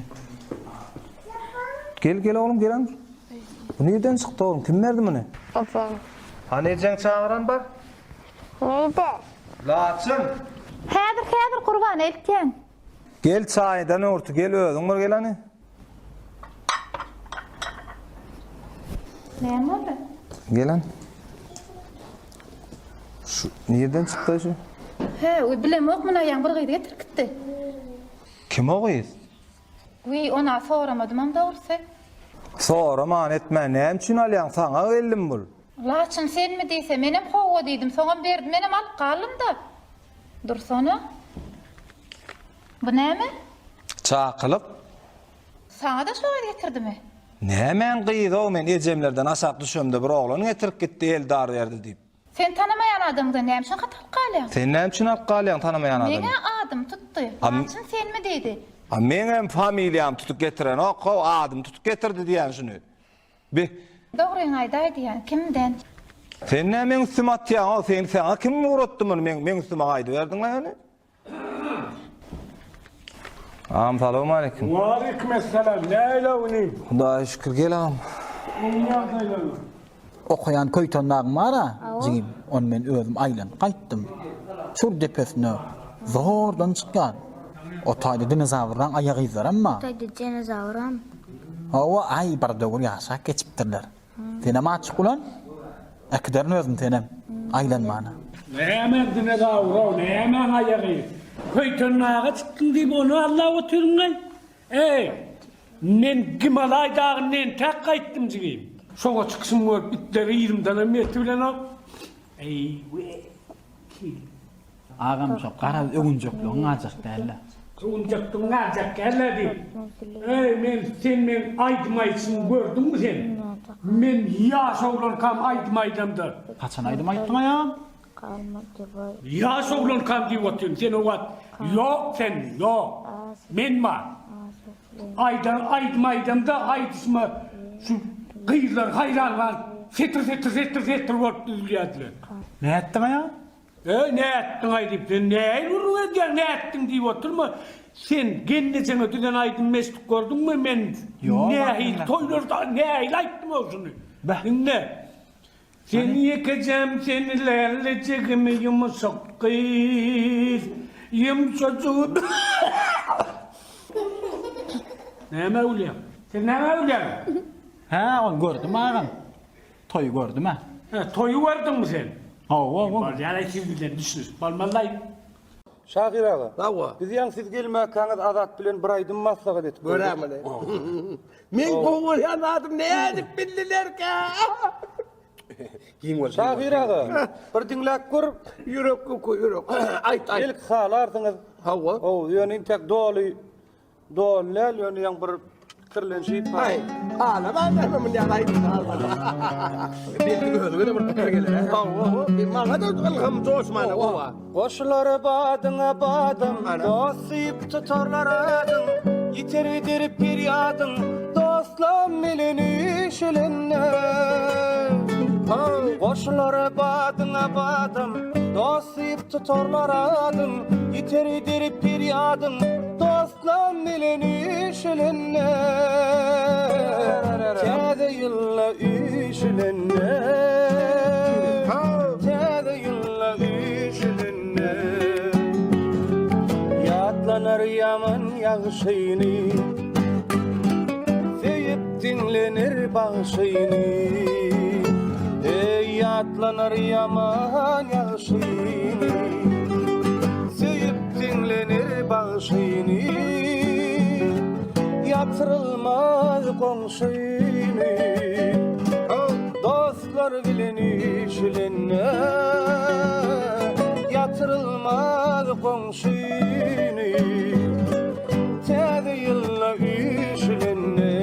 [SPEAKER 15] Gel, gel oglum, gel. Bu nirden çykdy oglum? Kim berdi muny?
[SPEAKER 7] Papa.
[SPEAKER 15] Hany ejeň çagyran bar?
[SPEAKER 7] Nirde?
[SPEAKER 15] Laçyn!
[SPEAKER 9] Häzir, häzir Gurbana eltýän.
[SPEAKER 15] Gel çaýdan öwürti gel özüň bir gel hany.
[SPEAKER 9] Näme boldy?
[SPEAKER 15] Gel hany. Şu nirden çykdy şu?
[SPEAKER 9] Hä, we bilemok muny aýaň bir gyz getirip gitdi.
[SPEAKER 15] Kim o gyz?
[SPEAKER 9] Wiý, ona soramadymam dogrusy.
[SPEAKER 15] Soraman etmän näme üçin alýaň saňa geldim bul.
[SPEAKER 9] Laçyn senmi diýse menem howwa diýdim soňam berdi menem alyp galdym-da. Dursana. Bu näme?
[SPEAKER 15] Çakylyk.
[SPEAKER 9] Saňa-da şo gyz getirdimi?
[SPEAKER 15] Nämäň gyzy-ow men ejemlerden aşak düşemde bir oglan getirip gitdi Eldar berdi diýip.
[SPEAKER 9] Sen tanamaýan adamyňdan näme üçin hat alyp galýaň?
[SPEAKER 15] Sen näme üçin alyp galýaň tanamaýan adamy?
[SPEAKER 9] Meň-ä adym tutdy. Laçyn senmi diýdi.
[SPEAKER 15] A meňem familiýamy tutup getirenok-ow adymy tutup getirdi diýýän şuny. Bi.
[SPEAKER 9] Dogryňy aýdaý diýýän, kimden?
[SPEAKER 15] Sen näme meň üstüme atýaň-ow, sen saňa kim ugratdy muny, meň meň üstüme gaýdyberdiň-le ýöne. Agam salowmaleýkim.
[SPEAKER 6] Waleýkim essalam, nähili inim?
[SPEAKER 15] Hudaýa şükür, gel agam.
[SPEAKER 6] Gowy ýagdaýlarmy?
[SPEAKER 17] Okaýan Köýtendagyň bar-a, jigim, ony men özüm aýlanyp gaýtdym. Çür depesine zordan çykýan. O taýda dinozawrlaň aýak yzlaram bar.
[SPEAKER 18] O taýda dinozawram.
[SPEAKER 17] Hawa, aý, bir döwür ýaşap geçipdirler. Senem açyk ulan. Äkiderin özüm senem aýlanmana.
[SPEAKER 6] Näme dinozawr-ow, nämäň aýagy? Köýtendaga çykdyň diýip ony allap otyrmyň-aý? Eý, men Gimalaý dagynda entäk gaýtdym jigim. Şoňa çykyşymy görüp itler yzymdanam ýetibilenok. Eý, we-kil.
[SPEAKER 17] Agam şo garaz öwünjekligiň galjak dälä.
[SPEAKER 6] Öwünjekligiň galjak dälä diýip. Eý men sen meň aýdym aýdyşymy gördüňmi sen? Men ýaş oglankam aýdym aýdamda.
[SPEAKER 17] Haçan aýdym aýtdyň aýam?
[SPEAKER 6] Ýaş oglankam diýip otyryn sen o wagt ýok sen ýok. Men bar. Aýdan aýdym aýdamda aýdyşyma şu gyzlar haýran galyp setir setir setir setir bolup düzülýärdiler.
[SPEAKER 17] Nätdiň aýam?
[SPEAKER 6] Eý, nätdiň-aý diýip, sen nähili gürrüň edýäň, nätdiň diýip oturma. Sen gelnejeňe düzen aýdymy eşidip gördüňmi, men nähili toýlarda nähili aýtdym-ow şuny. Diňle. Sen ýekejäm, sen lälejigim, ýumşak gyz, ýumşajyk. Nämä gülýäň? Sen nämä gülýäň?
[SPEAKER 17] Hä, ony gördüm agam. Toýy gördüm-ä.
[SPEAKER 6] Hä, toýy gördüňmi sen?
[SPEAKER 17] Hawa, hawa.
[SPEAKER 6] Bolýar-aý, siz bilen düşünişip bolmaz-laý. Şahyr aga. Hawa. Biz ýaňy siz gelmäkäňiz Azat bilen bir aýdym maslahat edip gördük.
[SPEAKER 1] Göräýmeli. Meň gowy görýän zadym nädip bildilerkä?
[SPEAKER 6] Giň bol. Şahyr aga, bir diňläp gör.
[SPEAKER 1] Ýürek köki, ýürek. Aýt, aýt.
[SPEAKER 6] Belki halarsyňyz.
[SPEAKER 1] Hawa.
[SPEAKER 6] Hawa, ýöne intäk doly Doly däl ýöne ýaň bir pikirlenşi bar.
[SPEAKER 1] Aý, halaman näme muny ýaly aýdym Belki özüňe-de bir pikir geler. Hawa, hawa, maňa-da ylham joşmana gowa.
[SPEAKER 6] Goşular badyňa badam, dost diýip tutarlar adyň, Ýiter gider perýadyň, dostlam bilen üýşülende. Goşular badyňa badam, dost diýip tutarlar adyň, Ýiter gider perýadyň, Dostlam bilen üýşülende, Täze ýylda üýşülende, Täze ýylda üýşülende, Ýatlanar ýaman ýagşyny, Söýüp diňlenir bagşyny. Eý, ýatlanar ýaman ýagşyny, Söýüp diňlenir bagşyny Ýatyrylmaz goňşyny Dostlar bilen üýşülende Ýatyrylmaz goňşyny Täze ýylda üýşülende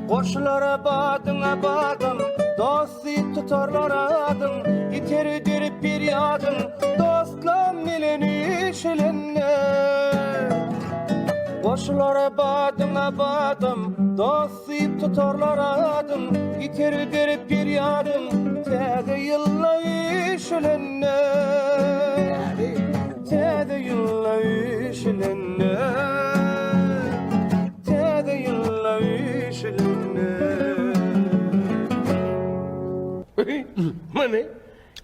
[SPEAKER 6] Goşulara badyňa badam Dost diýip tutarlar adyň Ýiter öýderip perýadyň Dostlam bilen üýşülende Goşulara badyňa badam Dost diýip tutarlar adyň Ýiter öýderip perýadyň Täze ýylda üýşülende Täze ýylda üýşülende Täze ýylda üýşülende.
[SPEAKER 1] Muny.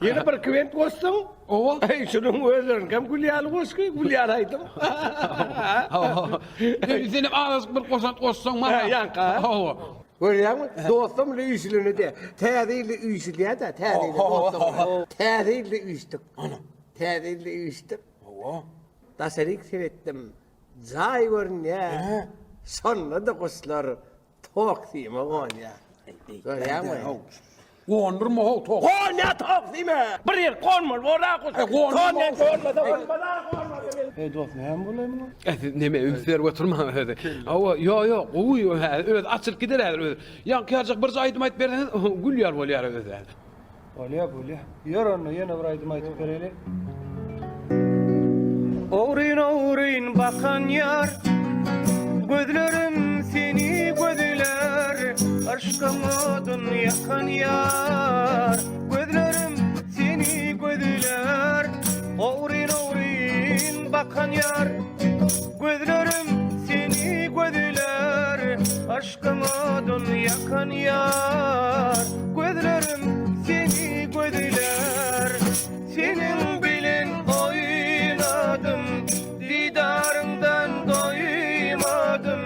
[SPEAKER 6] Ýene bir kwent goşsaň, owa, şunuň özleriňkem gül ýaly goşgy, gül ýaly aýdym.
[SPEAKER 14] Hawa. Senem azajyk bir goşant goşsaň maňa.
[SPEAKER 6] Hä, ýaňka.
[SPEAKER 14] Hawa.
[SPEAKER 6] Görýäňmi? Dostum bilen üýşülende, täze ýylda üýşülýär-dä, täze ýylda dostum bilen. Täze ýylda üýşdük. Ana. Täze ýylda üýşdük. Hawa. Daşaryk seretdim. Jaý görünýär. Şonda-da guşlar Tok sime gonýar. Görýäňmi?
[SPEAKER 14] Gondurma how tok.
[SPEAKER 6] Gonýar tok sime. Bir ýer gonmaly bor-a guş. Gonýar gonmasa bolmaz-a gonmasa.
[SPEAKER 4] Eý dost näme bolaý muňa? E siz neme üns berip oturmaň özi. Hawa ýo ýo gowy özi açylyp gider häzir özi. Ýaňky ýaljak birje aýdym aýdyp berseňiz gül ýaly bolýar özi.
[SPEAKER 18] Bolýa, bolýa. Ýör onda ýene bir aýdym aýdyp bereli. Ogryn-ogryn bakan ýar, Gözlerim seni gözlär, Yşkyň odun ýakan ýar, Gözlerim seni gözlär. Ogryn-ogryn bakan ýar, Gözlerim seni gözlär, Yşkyň odun ýakan ýar, Gözlerim seni gözlär. Seniň bilen oýnadym, Didaryňdan doýmadym,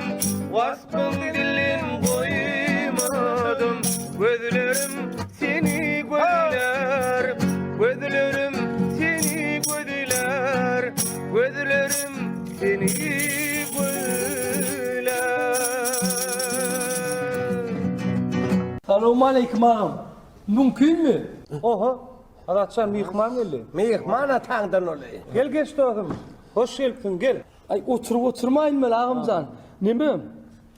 [SPEAKER 18] Waspyň dilin goýmadym. Gözlerim seni gözlär, Gözlerim seni gözlär, Gözlerim seni gözlär.
[SPEAKER 4] Salowmaleýkim agam. Mümkinmi?
[SPEAKER 18] Oho, Azatjan myhman geldi.
[SPEAKER 6] Myhman ataňdan uly.
[SPEAKER 18] Gel geç dosum. Hoş gelipsiň gel.
[SPEAKER 4] Aý oturyp oturmaýyn weli agamjan. Neme?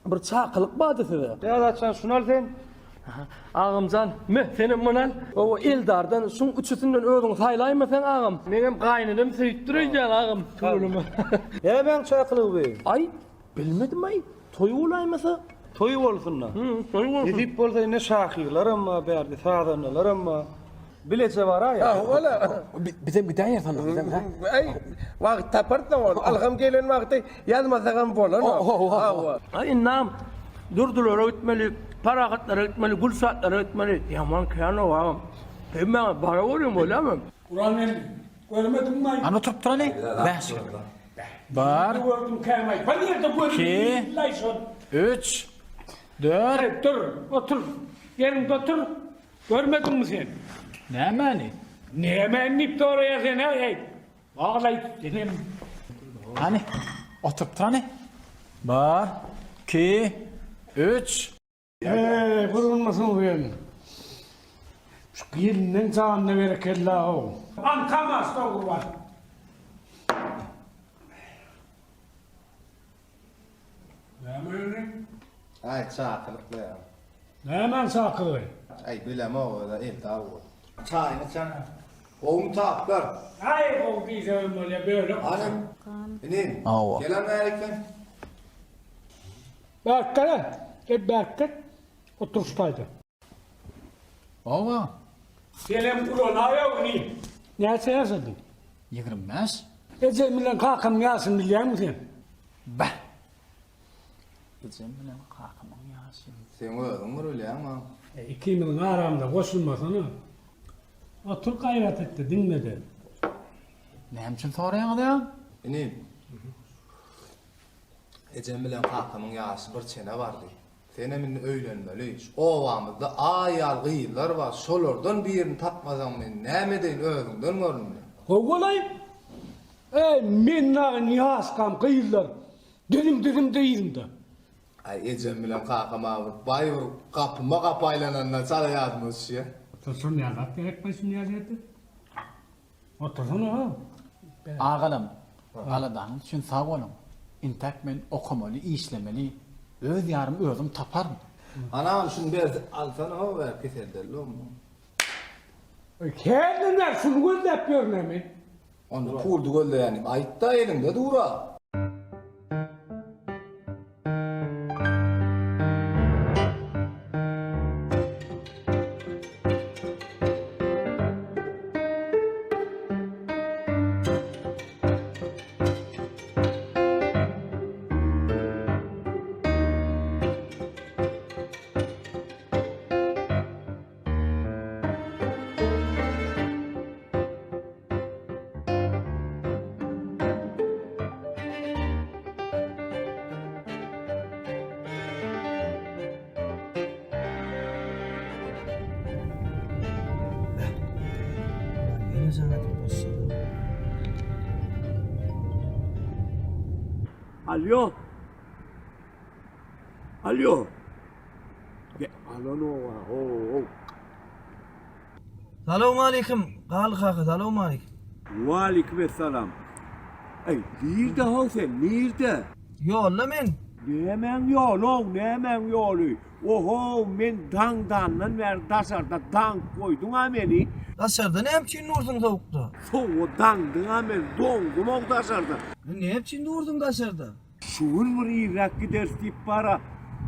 [SPEAKER 4] Bir çakylyk bardy size.
[SPEAKER 18] Gel Azatjan şuny al sen.
[SPEAKER 4] Agamjan, me, senem muny al. Hawa, Eldardan şuň üçüsinden özüň saýlaýmasaň agam. Meňem gaýynenem söýüpdir öýdýän agam, tüweleme.
[SPEAKER 18] Nämäň çakylygy bu?
[SPEAKER 4] Aý, bilmedim-aý, toý bolaýmasa.
[SPEAKER 18] Toý bolsun-da.
[SPEAKER 4] Hü, toý bolsun.
[SPEAKER 18] Nesip bolsa indi şahyrlaram bar bärde, sazandalaram bar. Bileje baraýa.
[SPEAKER 6] Hawa-la.
[SPEAKER 4] Bizem gidäýeris onda, bizem, hä?
[SPEAKER 6] Aý, wagt taparys-da ol. Ylham gelen wagty ýazmasagam bolanok. Hawa.
[SPEAKER 4] Aý, indem Durdulara gitmeli, Parahatlara gitmeli, Gülşatlara gitmeli. Ýaman kän-ow, agam. Hemmäňiz bara görüň, bolýamy?
[SPEAKER 6] Gurbangeldi, görmediňmi-aý?
[SPEAKER 17] Hany oturyp duraly. Bäş. Bir. Iki. Üç. Dört.
[SPEAKER 6] Dur, otur. Ýeriňde otur. Görmediňmi sen?
[SPEAKER 17] Nämäni?
[SPEAKER 6] Nämäni diýip soraýar sen-ä, eý. Baglaý senem.
[SPEAKER 17] Hany, oturyp dur hany. Bir, iki, üç.
[SPEAKER 6] Eý, gurgunmysyň sen? Şu gelniň janyna berekella-ow. Aňkam-a Gurban. Näme indi?
[SPEAKER 15] Aý çakylyk ýa.
[SPEAKER 6] Nämäň çakylygy?
[SPEAKER 15] Aý bilemok özä Eldar bol. Çaýyňy içene. Gowumy taplar?
[SPEAKER 6] Aý gowy diýsegem bolýa bölek.
[SPEAKER 15] Hany inim.
[SPEAKER 17] Hawa.
[SPEAKER 15] Gelen bärik sen.
[SPEAKER 6] Bärik gel-ä. Gel bärik gel. Otur şu taýda.
[SPEAKER 17] Hawa.
[SPEAKER 6] Senem ulanaý-ow inim. Näçe ýaşadyň?
[SPEAKER 17] 25.
[SPEAKER 6] Ejem bilen kakamyň ýaşyny bilýäňmi sen?
[SPEAKER 17] Beh. Ejem bilen kakamyň ýaşy.
[SPEAKER 15] Seň özüň bir bilýäň a.
[SPEAKER 6] Ikimiziň aramyza goşulmasana. Otur gaýrat et-de diňle-de.
[SPEAKER 17] Näme üçin soraýaňyz ýa?
[SPEAKER 15] Inim. Ejem bilen kakamyň ýaşy bir çene bardy. Senem indi öýlenmeli. Şu obamyzda aý ýaly gyzlar bar, şolardan birini tapmasaň men näme edeýin özüňden gör indi.
[SPEAKER 6] Gowy bolaý. Eý, men dagy ýaşkam gyzlar düzüm-düzümdi yzymda.
[SPEAKER 15] Aý, ejem bilen kakam-a bir baý bir gapyma gapy aýlananda çala ýadyma düşýär.
[SPEAKER 6] Otursam ýa zat gerekmi şuny ýaly ýerde? Otursana.
[SPEAKER 17] Agalam, aladaňyz üçin sag boluň. Intäk men okamaly, işlemeli. Öz ýarymy özüm taparyn.
[SPEAKER 15] Anam şuny berse alsana how bä keseldelli oňa.
[SPEAKER 6] Hälden bäri şuny gözläp ýörün-ä men.
[SPEAKER 15] Onda puldy gözleýän diýip aýtda eliňde dura.
[SPEAKER 8] Alýo. Alýo. Be, alanoga, ho-ow.
[SPEAKER 14] Salowmaleýkim, Garly kaka, salowmaleýkim.
[SPEAKER 8] Waleýkim essalam. Eý, nirde how sen, nirde?
[SPEAKER 14] Ýolda men.
[SPEAKER 8] Nämäň ýoly-ow, nämäň ýoly? Oho, men daňdandan bäri daşarda daňyp goýduň-a meni.
[SPEAKER 14] Daşarda näme üçin dursuň sowukda?
[SPEAKER 8] Sowuga daňdyň-a meni, doňdum-ow daşarda.
[SPEAKER 14] Näme üçin dursuň daşarda?
[SPEAKER 8] Şu gün bir irräk gideris diýip bar-a,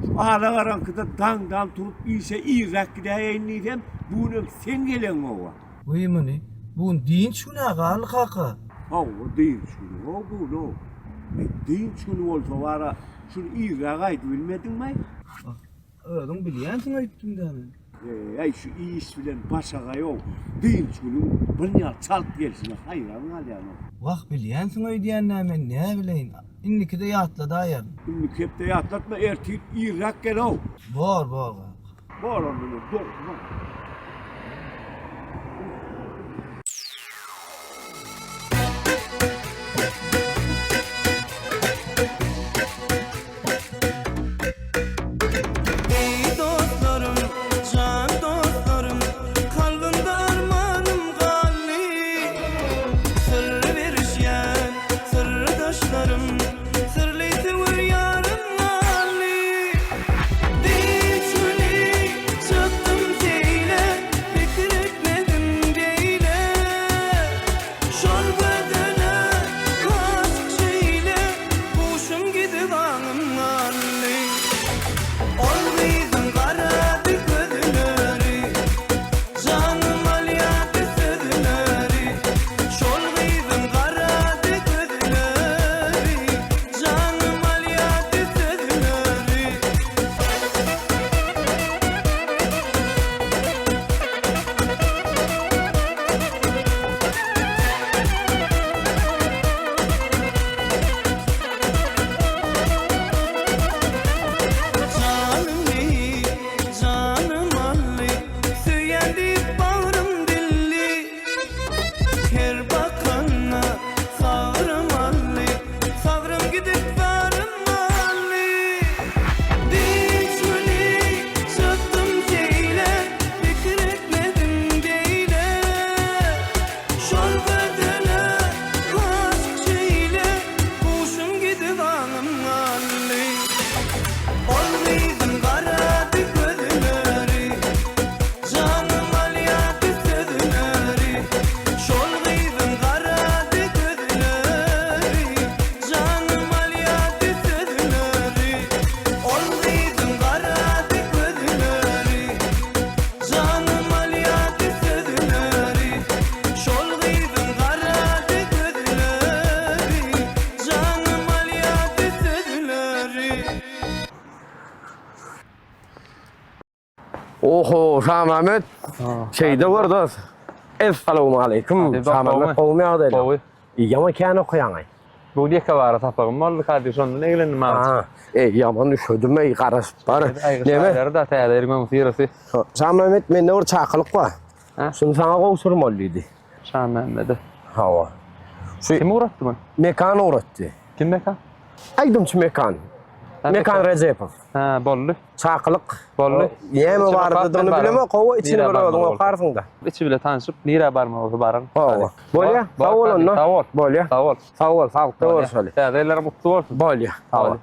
[SPEAKER 8] şu alagaraňkyda daňdan turup işe irräk gidäýeýin diýsem, bu günem sen geleňow-a.
[SPEAKER 14] Wiý muny, bu gün dynç gün-ä Garly kaka.
[SPEAKER 8] Hawa, dynç güni-ow bu gün-ow. Eý, dynç güni bolsa bar-a, şuny irräk aýdybilmediňmi-aý?
[SPEAKER 14] Özüň bilýänsiň öýtdüm-dä men.
[SPEAKER 8] Eý, şu iş bilen başagaý-ow, dynç günüň bir ýaly çalt gelşine haýran galýan-ow.
[SPEAKER 14] Wah, bilýänsiň öýdýän-dä men, näbileýin. Indikide ýatladaýaryn.
[SPEAKER 8] Indiki hepde ýatlatma, ertir irräk gel-ow.
[SPEAKER 14] Bor, bor kaka.
[SPEAKER 8] Bor onda men dogdum-ow.
[SPEAKER 19] Eý dostlarym, jan dostlarym, Kalbymda armanym galdy. Syr berişýän syrdaşlarym, Syrly söwer ýarym galdy. Dynç güni çykdym seýle, Pikir etmedim beýle. Şol gözele aşyk şeýle, Huşum gidip aňym galdy. Ol gyzyň garady gözleri, Janym alýardy sözleri. Şol gyzyň garady gözleri, Janym alýardy sözleri. Janymy, janym aldy, Söýýän diýip bagrym dildi. Her bakanda sagrym aldy, Sagrym gidip zarym galdy. Dynç güni çykdym seýle, Pikir etmedim beýle. Şol gözele aşyk şeýle, Huşum gidip aňym galdy. Ol gyzyň garady gözleri, Janym alýardy sözleri. Şol gyzyň garady gözleri, Janym alýardy sözleri. Ol gyzyň garady gözleri, Janym alýardy sözleri. Şol gyzyň garady gözleri, Janym alýardy sözleri.
[SPEAKER 3] Oho, Şamahmet. Şeýde gör dos. Essalawmaleýkim. Şamahmet gowumy ýagdaýlar?
[SPEAKER 10] Gowy.
[SPEAKER 3] Ýaman kän okaýaňaý.
[SPEAKER 10] Bu gün ýeke bara sapagym boldy, Kadyr, şondan eglendim azajyk.
[SPEAKER 3] Eý, ýaman üşedim-eý, garaşyp bar.
[SPEAKER 10] Neme? Aýgyşaýlary-da täze ýylyň öňüsyrasy.
[SPEAKER 3] Şamahmet, mende bir çakylyk bar. Şuny saňa gowşurmaly diýdi.
[SPEAKER 10] Şamämmede.
[SPEAKER 3] Hawa.
[SPEAKER 10] Şu Kim ugratdy muny?
[SPEAKER 3] Mekan ugratdy.
[SPEAKER 10] Kim Mekan?
[SPEAKER 3] Aýdymçy Mekan. Mekan Rejepow.
[SPEAKER 10] Hä, boldy.
[SPEAKER 3] Çakylyk.
[SPEAKER 10] Boldy.
[SPEAKER 3] Näme bardygyny bilemok, hawa, içini bir özüň okarsyň-da.
[SPEAKER 10] Içi bile tanşyp, nirä barmaly bolsa bararyn.
[SPEAKER 3] Hawa. Bolýa, sag bol onda.
[SPEAKER 10] Sag bol.
[SPEAKER 3] Bolýa.
[SPEAKER 10] Sag bol.
[SPEAKER 3] Sag bol, saglykda görüşeli.
[SPEAKER 10] Täze ýyllaryň gutly bolsun.
[SPEAKER 3] Bolýa, sag bol.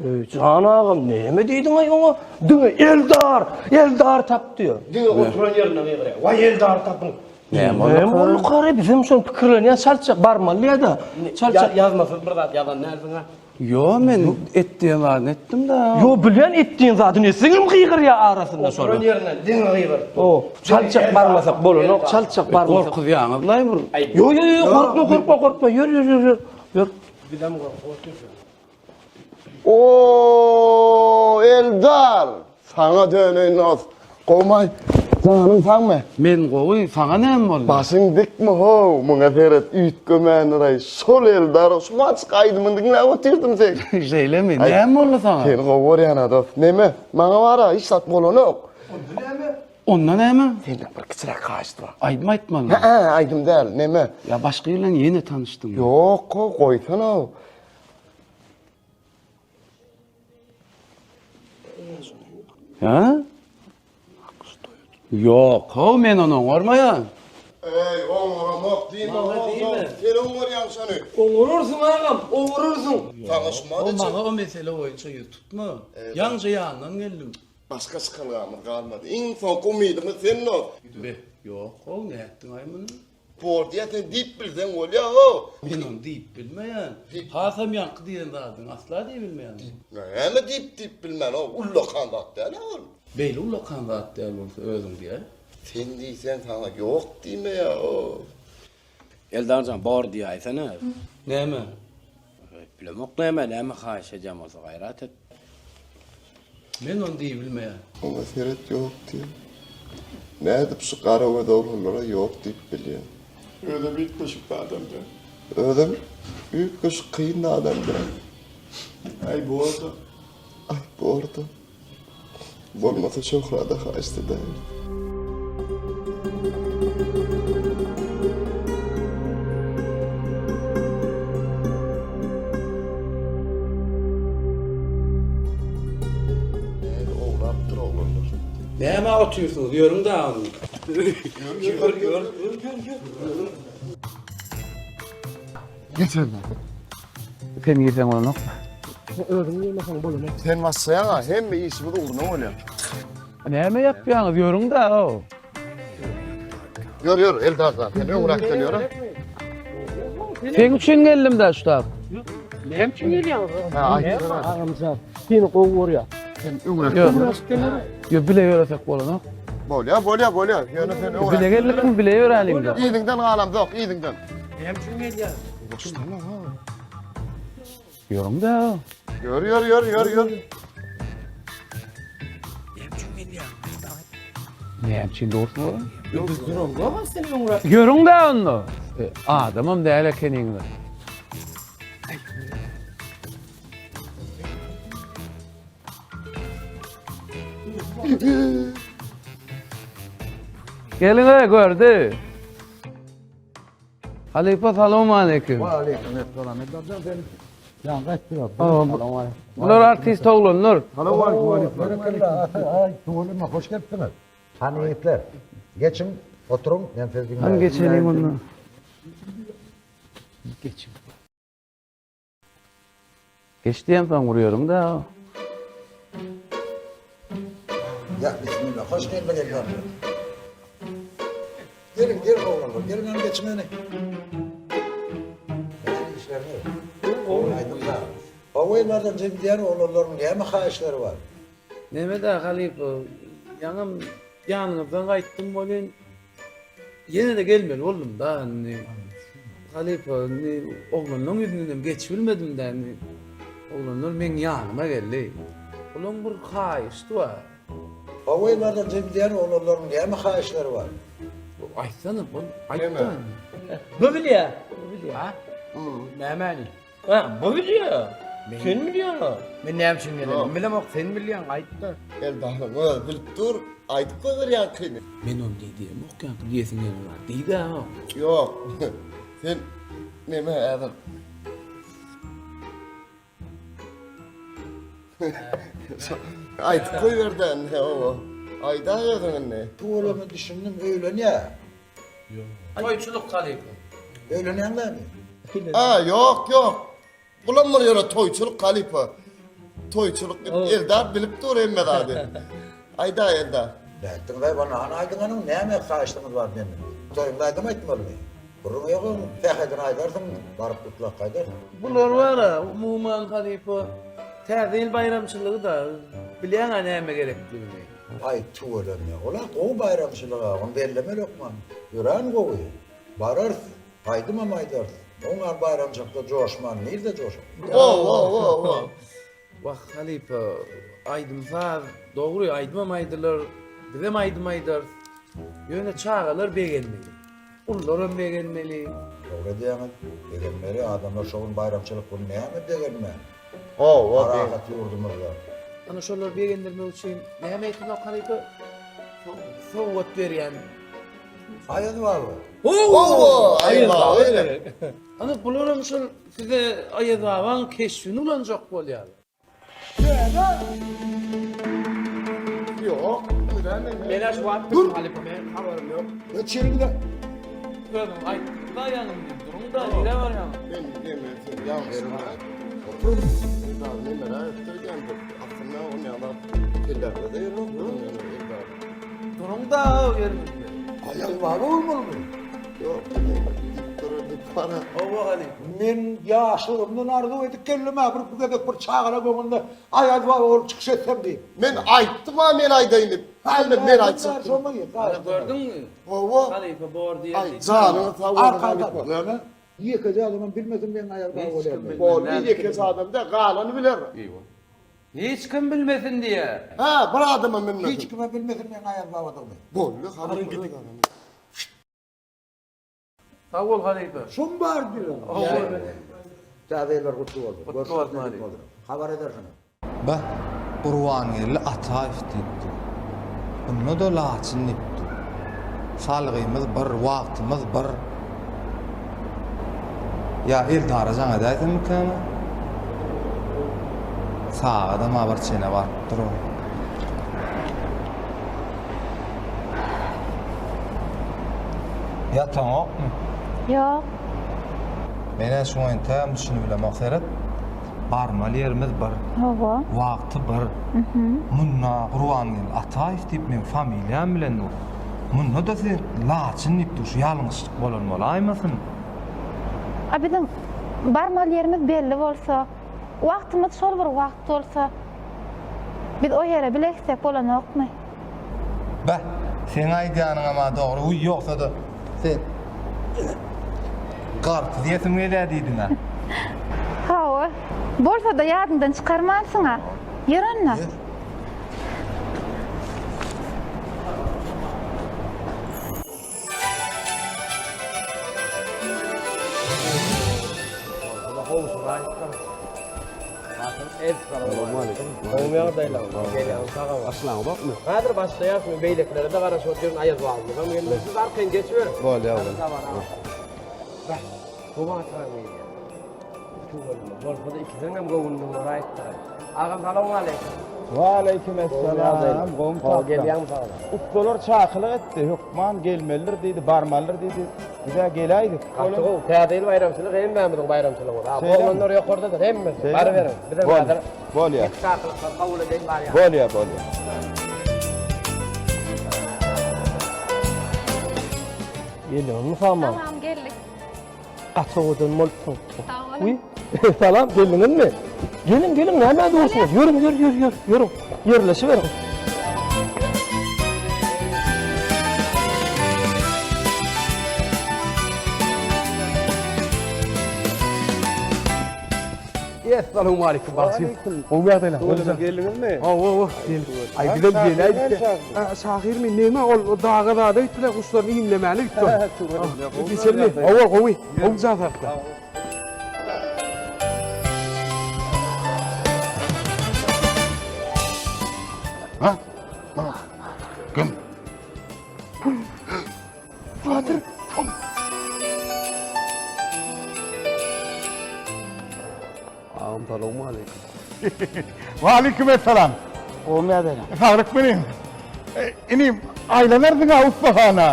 [SPEAKER 14] Eý, jan agam, näme diýdiň-aý oňa? Diňe Eldar, Eldar tap diýýär. Diňe oturan ýerinden gygyrýar. Waý, Eldary tapyň.
[SPEAKER 15] Näme boldy?
[SPEAKER 14] Näme boldy kary? Bizem şony pikirlenýäs, çaltjak barmaly diýýär-de. Çaltjak.
[SPEAKER 4] Ýazmasyz bir zat ýazan dälsiň-ä.
[SPEAKER 15] Ýo, men et diýen zadyny etdim-dä.
[SPEAKER 14] Ýo, bilýän et diýen zadyny etseňem gygyrýar arasynda şony.
[SPEAKER 4] Oturan ýerinden diňe gygyryp.
[SPEAKER 14] O, çaltjak barmasak bolanok, çaltjak barmasak.
[SPEAKER 15] Gorkuzýaňyzlaý bir.
[SPEAKER 14] Ýo, ýo, ýo, gorkma, gorkma, gorkma, ýör, ýör, ýör, ýör. Ýör.
[SPEAKER 4] Bizem gorkup otyrys.
[SPEAKER 1] Oo, Eldar! Saňa döneýin dost. Gowmaý? Janyň sagmy?
[SPEAKER 15] Men gowy, saňa näme boldy?
[SPEAKER 1] Başyň dikmi how? Muňa seret, üýtgemändir-aý. Şol Eldar, şu maçk aýdymyny diňläp otyrdym seň.
[SPEAKER 15] Şeýlemi? Näme boldy saňa?
[SPEAKER 1] Seni gowy görýän-a dost. Neme, maňa bar-a, hiç zat bolanok.
[SPEAKER 5] Onda näme?
[SPEAKER 4] Onda näme?
[SPEAKER 1] Senden bir kiçiräk haýyşt bar.
[SPEAKER 4] Aýdym aýtmaly.
[SPEAKER 1] Hä, aýdym däl, neme?
[SPEAKER 4] Ýa başga bilen ýene tanyşdyňmy?
[SPEAKER 1] Ýok, goýsana.
[SPEAKER 4] Hä? Ýok, how men ony oňarmaýan.
[SPEAKER 1] Eý, oňaramok diýme,
[SPEAKER 18] Maňa diýme.
[SPEAKER 1] Sen oňarýaň şony.
[SPEAKER 18] Oňararsyň agam, oňararsyň.
[SPEAKER 1] Saňa şuma
[SPEAKER 4] O maňa o mesele boýunça ýüz tutma. Ýaňja ýanyndan geldim.
[SPEAKER 1] Başga çykalgamyz galmady. Iň soňky umydymyz sen dost.
[SPEAKER 4] Be, ýok, how nätdiň-aý muny?
[SPEAKER 1] Bor diýýän sen diýip bilseň bolýa ho.
[SPEAKER 4] Men ony diýip bilmeýän. Hasam ýaňky diýen zadyňy asla diýip bilmeýän.
[SPEAKER 1] Näme diýip diýip bilmän o ullakan zat däl-ä ol.
[SPEAKER 4] Beýle ullakan zat däl bolsa özüň diýäý.
[SPEAKER 1] Sen diýseň saňa ýok diýmeýä o.
[SPEAKER 3] Eldarjan bor diýäýsene.
[SPEAKER 4] Näme?
[SPEAKER 3] Bilemok näme, näme haýyş edýän bolsa gaýrat et.
[SPEAKER 4] Men ony diýip bilmeýän.
[SPEAKER 1] Oňa seret ýok diýen. Nädip şu garagöz oglanlara ýok diýip bilýän.
[SPEAKER 20] Özem üýtgeşik adam däl.
[SPEAKER 1] Özem üýtgeşik kyn adam däl.
[SPEAKER 20] Aý borda.
[SPEAKER 1] Aý borda. Bolmasa Şöhrada haýyşt edäýerdi. Näme ownapdyr oglanlar.
[SPEAKER 4] Nämä otyrsyňyz ýörüň dagyny. Ýör ýör ýör ýör ýör.
[SPEAKER 1] Geçer.
[SPEAKER 4] Sen girseň bolanokmy?
[SPEAKER 3] Sen özüň girmeseň bolanok.
[SPEAKER 1] Sen başlaýaň-a, hemme işimiz ugruna bolýar.
[SPEAKER 4] Näme ýapýaňyz, ýörüň-dä, how.
[SPEAKER 1] Ýör, ýör, Eldar jan, sen öňräkden ýör-a.
[SPEAKER 4] Seň üçin geldim-dä şu tap.
[SPEAKER 3] Näme üçin gelýäňiz?
[SPEAKER 1] Ha, aýtdylar.
[SPEAKER 3] Agamjan, seni gowy görýär.
[SPEAKER 1] Sen öňräkden ýör.
[SPEAKER 4] Ýör, bile ýöresek bolanok.
[SPEAKER 1] Bolýar, bolýar, bolýar. Ýöne sen öňräk.
[SPEAKER 4] Bile geldikmi, bile ýöräliň-dä.
[SPEAKER 1] Yzyňdan galamzok, yzyňdan.
[SPEAKER 3] Näme üçin gelýäň?
[SPEAKER 4] Ýörüň-dä.
[SPEAKER 1] Ýör, ýör, ýör, ýör, ýör.
[SPEAKER 4] Näme üçin dursuň olam?
[SPEAKER 3] Biz duramzok sen öňräk.
[SPEAKER 4] Ýörüň-dä onda. Adamam däl ekeniňiz. Geliň-e, gördi. Halypa salowmaleýkim.
[SPEAKER 5] Waleýkim essalam. Eldarjan sen ýaňy gaýtdylar.
[SPEAKER 4] Bular artist oglanlar.
[SPEAKER 5] Salowmaleýkim. Berekella. Aý, tüweleme, hoş gelipsiňiz. Hany ýigitler, geçiň, oturyň, men sizi diňläýin.
[SPEAKER 4] Hany geçeliň onda. Geçiň. Geç diýemsoň urýaryn-da.
[SPEAKER 5] Ýa, bismillah, hoş geldiň Eldarjan. Geliň, geliň oglanlar, geliň hany geçiň hany. Nähili işleriňiz? Gowy, aýdym-saz. Gowy Eldarjan, jigim diýýän oglanlaryň näme haýyşlary bar?
[SPEAKER 4] Neme-dä halypa, ýaňam ýanyňyzdan gaýtdym welin, Ýene-de gelmeli boldum-da indi. Halypa, indi oglanlaryň ýüzündenem geçibilmedim-dä indi. Oglanlar meň ýanyma geldi. Olaň bir haýyşty bar.
[SPEAKER 5] Hawa, Elwardan jigim diýýän oglanlaryň näme haýyşlary bar?
[SPEAKER 4] Aýtsana, bol, aýt-da indi.
[SPEAKER 14] Bu bilýär.
[SPEAKER 3] Bu bilýär. Nämäni?
[SPEAKER 14] Ha, bu bilýär. Sen bilýäň-ä.
[SPEAKER 3] Men näme üçin gelenimi bilemok, sen bilýäň, aýt-da.
[SPEAKER 1] Eldaryň özi bilip dur, aýdyp goýber ýaňkyny.
[SPEAKER 4] Men ony diý diýemok, ýaňky diýesiň gelen zat diý-dä.
[SPEAKER 1] Ýok. Sen neme häzir? Aýdyp goýber-dä indi, hawa. Aýdaý özüň indi.
[SPEAKER 5] Tüweleme düşündim, öýlenýär.
[SPEAKER 4] Toýçulyk halypa.
[SPEAKER 5] Öýlenýäň dämi?
[SPEAKER 1] A, ýok, ýok. Bulam bir ýöne toýçulyk halypa. Toýçulyk diýip Eldar bilip dur hemme zady. Aýdaý Eldar.
[SPEAKER 5] Nätdiňiz aý bana hany aýdyň hany näme haýyşdyňyz bar menden. Toýuňda aýdym aýtmalymy? Gürrüň ýok oň sähedini aýdarsyň baryp gutlap gaýdarsyň.
[SPEAKER 4] Bular bara umuman halypa täze ýyl baýramçylygy-da bilýäň-ä näme gerekligini.
[SPEAKER 5] Aý tüweleme ola gowy baýramçylyga ony bellemeli hökman. Örän gowy. Bararys, aýdymam aýdarys. Oňar baýramçylykda joşman nirde joşaly.
[SPEAKER 1] Owowowowo.
[SPEAKER 4] Wah halypa aýdym saz dogry aýdymam aýdylar bizem aýdym aýdarys. Ýöne çagalar begenmeli. Ulularam begenmeli.
[SPEAKER 5] Dogry edýäňiz. Begenmeli adamlar şo gün baýramçylyk güni näme begenmän.
[SPEAKER 1] Hawa
[SPEAKER 5] Parahat ýurdumyzda.
[SPEAKER 4] Ana şolary begendirmek üçin näme etmek halypa?
[SPEAKER 14] sowgat berýän.
[SPEAKER 8] Aýaz baba.
[SPEAKER 14] Hawa,
[SPEAKER 1] Aýaz baba gerek.
[SPEAKER 14] Ana bularam şol size Aýaz babaň keşbini ulanjak bolýarlar.
[SPEAKER 1] Ýok.
[SPEAKER 3] Men-ä şu wagt
[SPEAKER 1] Dur.
[SPEAKER 3] halypa men habarym ýok.
[SPEAKER 8] Ya çerini
[SPEAKER 14] Özüň aýtdyň-da ýaňy duruň-da nirä barýaň?
[SPEAKER 1] Men neme sen ýalňyşma. Otur. Eldar nemerä etdirgendir. Aslynda on ýaly ellerde-de ýer ýok. Eldar.
[SPEAKER 14] Duruň-da ýeriňizde.
[SPEAKER 8] Aýaz baba bolmalymy?
[SPEAKER 1] Ýok. Diýip dur, diýip bara.
[SPEAKER 14] Hawa halypa.
[SPEAKER 8] Men ýaşlygymdan arzuw edip geldim-ä bir bu gezek bir çagalar öňünde Aýaz baba bolup çykyş etsem diýip.
[SPEAKER 1] Men aýtdym-a men aýdaýyn diýip. Hany men aýtjak.
[SPEAKER 14] Ana gördüňmi?
[SPEAKER 1] Hawa.
[SPEAKER 14] Halypa bor diýen.
[SPEAKER 1] Aý janyňyz sag bolsun halypa.
[SPEAKER 8] Ýöne ýekeje adamam bilmesin meň Aýaz baba bolýanymy.
[SPEAKER 1] Boldy ýekeje adam däl galany biler.
[SPEAKER 14] Hiç kim bilmesin diýýär.
[SPEAKER 1] Hä bir adamam bilmesin.
[SPEAKER 8] Hiç kimem bilmesin meň Aýaz babadygymy.
[SPEAKER 1] Boldy halypa.
[SPEAKER 14] Sag bol halypa.
[SPEAKER 8] Şum bar diýen. Täze ýyllar gutly bolsun.
[SPEAKER 14] Gutly bolsun halypa.
[SPEAKER 8] Habar edersiňiz.
[SPEAKER 15] Beh, Gurbangeldi Ataýew diýipdir. Bunda-da Laçyn diýipdir. Salgymyz bir, wagtymyz bir. Ýa Eldara jaň edäýsemmikäm-ä? Sagadam-a bir çene barypdyr ol. Ýataňokmy?
[SPEAKER 9] Ýok.
[SPEAKER 15] Men-ä şuňa entägem düşünibilemok. Seret, barmaly ýerimiz bir.
[SPEAKER 9] Hawa.
[SPEAKER 15] Wagty bir. Munda Gurbangeldi Ataýew diýip meň familiýam bilen dur. Munda-da sen Laçyn diýip dur. Şu ýalňyşlyk bolan bolaýmasyn?
[SPEAKER 9] A biziň barmaly ýerimiz belli bolsa, wagtymyz şol bir wagt bolsa, Biz o ýere bile gitsek bolanokmy?
[SPEAKER 15] Beh, seň aýdýanyňam-a dogry, wiý, ýogsa-da, sen garpyz iýesim gelýär diýdiň-ä.
[SPEAKER 9] Hawa, bolsa-da ýadyňdan çykarmansyň-a. Ýör onda.
[SPEAKER 15] Ýör.
[SPEAKER 3] Gowy ýagdaýlar. Gelýän sag bol.
[SPEAKER 4] Başlaňzokmy?
[SPEAKER 3] Häzir başlaýas, men beýlekilere-de garaşyp otyryn, Aýaz babamyzam gelmedi. Siz arkaýyn geçiberiň.
[SPEAKER 15] Bolýar.
[SPEAKER 3] Beh, bu batyram gelýär. Tüweleme, bolsa-da ikisiniňem göwnüni boraýypdyr. Agam salowmaleýkim.
[SPEAKER 16] Waleýkim essalam. Gowy
[SPEAKER 3] Gowy gelýäňmi sag bol.
[SPEAKER 16] Ussalar çakylyk etdi, hökman gelmelidir diýdi, barmalydyr diýdi. Biz-ä geläýdik.
[SPEAKER 3] Gaty gowy. Täze ýyl baýramçylygy hemmämiziň baýramçylygymyz. Ha,
[SPEAKER 16] Şeýlemi?
[SPEAKER 3] oglanlar ýokardadyr hemmesi.
[SPEAKER 16] Şeýlemi?
[SPEAKER 3] Baryberiň. Bizem
[SPEAKER 16] Bolýar.
[SPEAKER 3] häzir
[SPEAKER 16] Bolýar.
[SPEAKER 3] Git çakylyklary kabul edeýin barýan.
[SPEAKER 16] Bolýar, bolýar.
[SPEAKER 4] Gelýäňmi Saman?
[SPEAKER 9] Salam geldik.
[SPEAKER 4] Gaty owadan bolupsyň.
[SPEAKER 9] Sag boluň.
[SPEAKER 4] Wiý, salam, geldiňizmi? Geliň, geliň, nämä dursuňyz? Ýörüň, ýör, ýör, ýör, ýörüň. Ýerleşiberiň. Essalawmaleýkim bagşy. Gowy ýagdaýlar.
[SPEAKER 18] Tüweleme geldiňizmi?
[SPEAKER 4] Hawa, hawa. Aý bizem geläýdik. Şahyrmy neme ol daga zada gitdiler, guşlaryny iýmlemäne gitdi ol. Geçelmi? Hawa, gowy. Gowy jan saglyk.
[SPEAKER 20] Ha? Kim?
[SPEAKER 4] Batyr.
[SPEAKER 3] Agam salowmaleýkim.
[SPEAKER 20] Waleýkim essalam.
[SPEAKER 3] Gowumy ýagdaýlar?
[SPEAKER 20] Saglyk bilen. Inim, aýlanarsyň-a ussahana.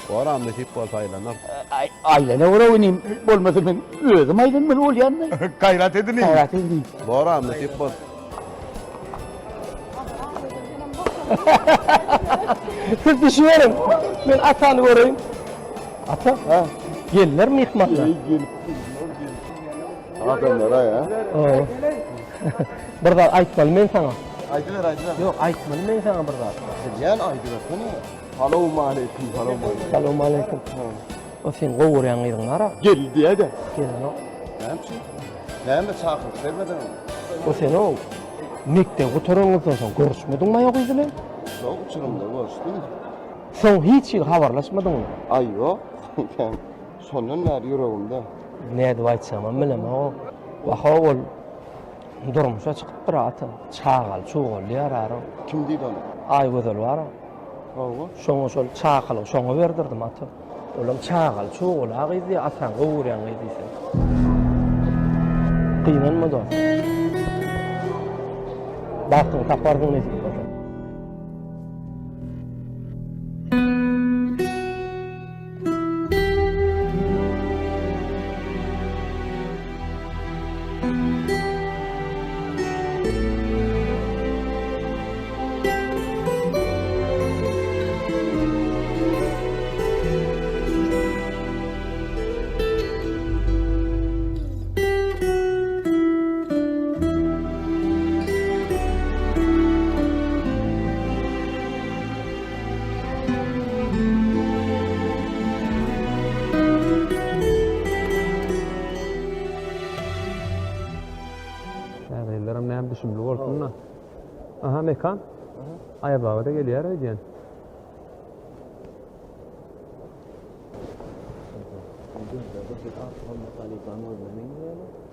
[SPEAKER 3] Boram nesip bolsa aýlanar.
[SPEAKER 17] Aýlanaweraw inim, bolmasa men özüm aýlanmaly bolýan-da.
[SPEAKER 20] Gaýrat et inim.
[SPEAKER 17] Gaýrat et inim.
[SPEAKER 3] Boram nesip bolsa.
[SPEAKER 4] Siz düşüberiň. Men atany göreýin. Ata, geldiler myhmanlar.
[SPEAKER 1] Adamlar aý, ha?
[SPEAKER 4] Bir zat aýtmaly men saňa.
[SPEAKER 1] Aýdyber, aýdyber.
[SPEAKER 4] Ýok, aýtmaly men saňa bir zat.
[SPEAKER 1] Bilýän aýdybersene. Salowmaleýkim, salowmaleýkim.
[SPEAKER 4] Salowmaleýkim. O seň gowy görýän gyzyň bar-a.
[SPEAKER 1] Geldi diýäý-de.
[SPEAKER 4] Gelenok.
[SPEAKER 1] Näme üçin? Näme çakylyk bermediňmi?
[SPEAKER 4] O sen-ow, mekdebi gutaranyňyzdan soň görüşmediňmi o gyz bilen?
[SPEAKER 1] Ýok, uçurymda görüşdik.
[SPEAKER 4] Soň hiç hili habarlaşmadyňmy?
[SPEAKER 1] Aý, ýok. Şondan bäri ýüregimde.
[SPEAKER 4] Nädip aýtsamam bilemok. Wah-ow, ol durmuşa çykypdyr ata. Çagaly-çugaly ýarar-ow.
[SPEAKER 1] Kim diýdi ony?
[SPEAKER 4] Aýgözel bar-a.
[SPEAKER 18] Hawa.
[SPEAKER 4] Şoňa şol çakylygy şoňa berdirdim ata. Olam çagaly çuguly a gyz diýýär, ataň gowy görýän gyz diýseň. Gynanma dost. Bagtyňy taparsyň nesip bolsa. Täze ýyllaram näme düşümli bolsun-da. Aha, Mekan. Aýaz baba-da gelýär öýdýän.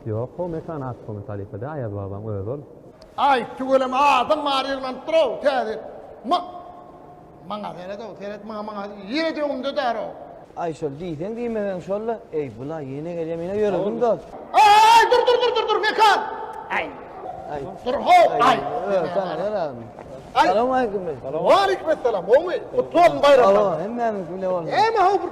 [SPEAKER 4] Ýok, ho, Mekan Akmuhammet halypa däl, Aýaz babaň özi ol.
[SPEAKER 5] Aý, tüweleme adam bary ýygnanypdyr-ow, täze. Ma, maňa seret-ow, seret maňa, maňa, ýene-de öňümde däl-ow.
[SPEAKER 19] Aý, şol diýseň diýmeseň şol-la. Eý, bula ýene gelýär, men-ä ýöredim dost.
[SPEAKER 5] Aý, dur, dur, dur, dur, dur, Mekan! Aý.
[SPEAKER 19] Aý.
[SPEAKER 5] Dur, ho, aý.
[SPEAKER 19] Tanarlar-a.
[SPEAKER 5] Aý.
[SPEAKER 19] Salowmaleýkim.
[SPEAKER 5] Waleýkim essalam, gowumy? Gutly bolsun baýramlar.
[SPEAKER 19] Hawa, hemmämiz bile bolsun.
[SPEAKER 5] Näme how bir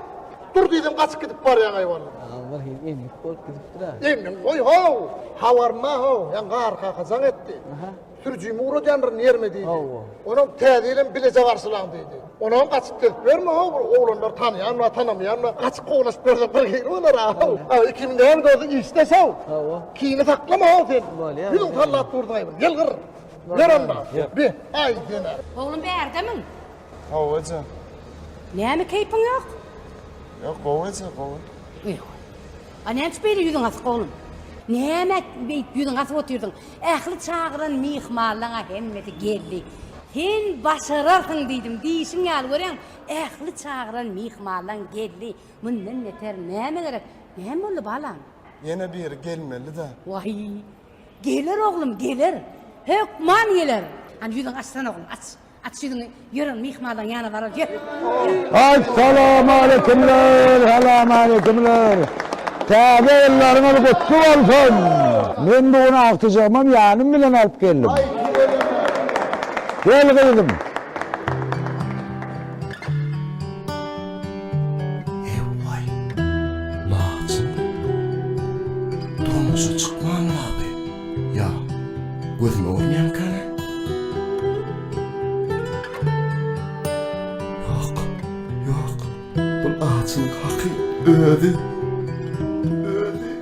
[SPEAKER 5] dur diýsem gaçyp gidip barýaň aý walla.
[SPEAKER 19] Agam bir hili endik bolup gidipdir-ä.
[SPEAKER 5] Endiň goý how, habarym bar how, ýaňy Garry kaka jaň etdi. Sürüjimi ugradýandyryn ýerime diýdi.
[SPEAKER 19] Hawa.
[SPEAKER 5] Onam täze ýylem bileje garşylaň diýdi. Onam gaçyp gezip ýörme how, bir oglanlar tanaýan bar, tanamaýan bar. Gaçyp kowlaşyp ýörsek bir hili bolar-a how. Hawa, ikimiz näme bolsa işdeş how.
[SPEAKER 19] Hawa.
[SPEAKER 5] Kini saklama how sen.
[SPEAKER 19] Bolýar.
[SPEAKER 5] Ýüzüň sallap dursuň aý bir, ýylgyr. Ýör onda. Be, aý sen-ä.
[SPEAKER 11] Oglum bärdemiň?
[SPEAKER 15] Hawa eje.
[SPEAKER 11] Näme keýpiň ýok?
[SPEAKER 15] Ýok, gowy eje, gowy.
[SPEAKER 11] Ýok. A näme üçin beýle ýüzüň asyk oglum? Näme beýdip ýüzüňi asyp otyrdyň? Ähli çagyran myhmanlaň-a hemmesi geldi. Sen başararsyň diýdim, diýşiň ýaly görýäň, ähli çagyran myhmanlaň geldi. Mundan beter näme gerek? Näme boldy balam?
[SPEAKER 15] Ýene biri gelmeli-dä.
[SPEAKER 11] Waý, Geler oglum, geler. Hökman geler. Hany ýüzüňi açsana oglum, aç. Aç ýüzüňi, ýör myhmanlaryň ýanyna baraly, ýör.
[SPEAKER 20] Assalamualeýkumler, salamaleýkumler. Täze ýyllaryňyz gutly bolsun! Men bu gün agtyjagymam ýanym bilen alyp geldim. Gel gyzym.
[SPEAKER 4] Ew-waý, Laçyn. Durmuşa çykmanmy bi? Ýa gözüme görünýärmikäne? Ýok, ýok, bu Laçynyň haky özi. Özi.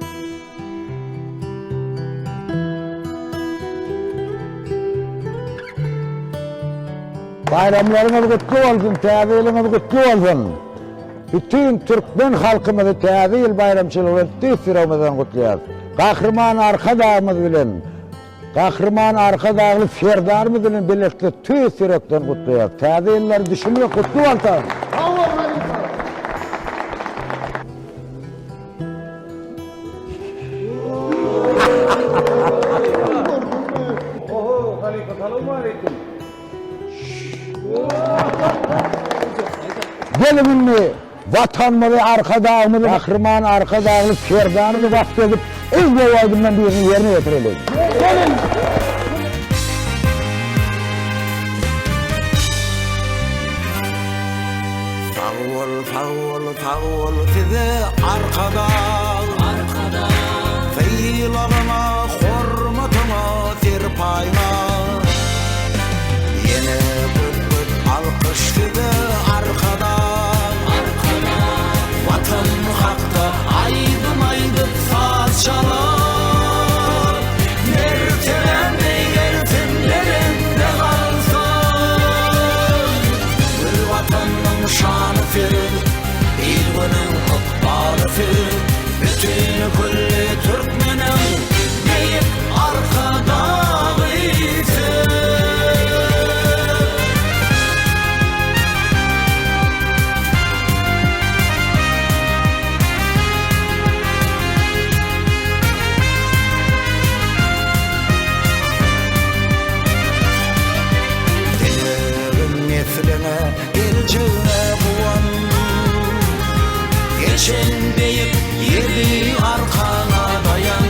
[SPEAKER 20] Baýramlaryňyz gutly bolsun, Täze ýylyňyz gutly bolsun! Bütin türkmen halkymyzy Täze ýyl baýramçylygy bilen tüýs ýüregimizden gutlaýarys. Gahryman Arkadagymyz bilen, Gahryman Arkadagly Serdarymyz bilen bilelikde tüýs ýürekden gutlaýarys. Täze ýyllary düşümli gutly bolsun!
[SPEAKER 5] Sag bol halypa.
[SPEAKER 18] Oho, halypa salowmaleýkim.
[SPEAKER 20] Geliň indi Watanymyzy, Arkadagymyzy, Gahryman Arkadagly Serdarymyzy wasp edip, iň gowy aýdymdan birini ýerine ýetireliň.
[SPEAKER 5] Geliň!
[SPEAKER 19] Sag bol, sag bol, sag bol size Arkadag. Arkadag. Sylagyňa, hormatyňa, serpaýyňa. Ýene köp köp alkyş size Arkadag. Arkadag. Watan hakda aýdym aýdyp saz çalar. Mertebäň beýgelsin, belende galsyn. Gül Watanyň şany siz, il-günüň ykbaly siz, Bütin külli türkmeniň.
[SPEAKER 21] Sen beýik ýedi arkaňa daýan.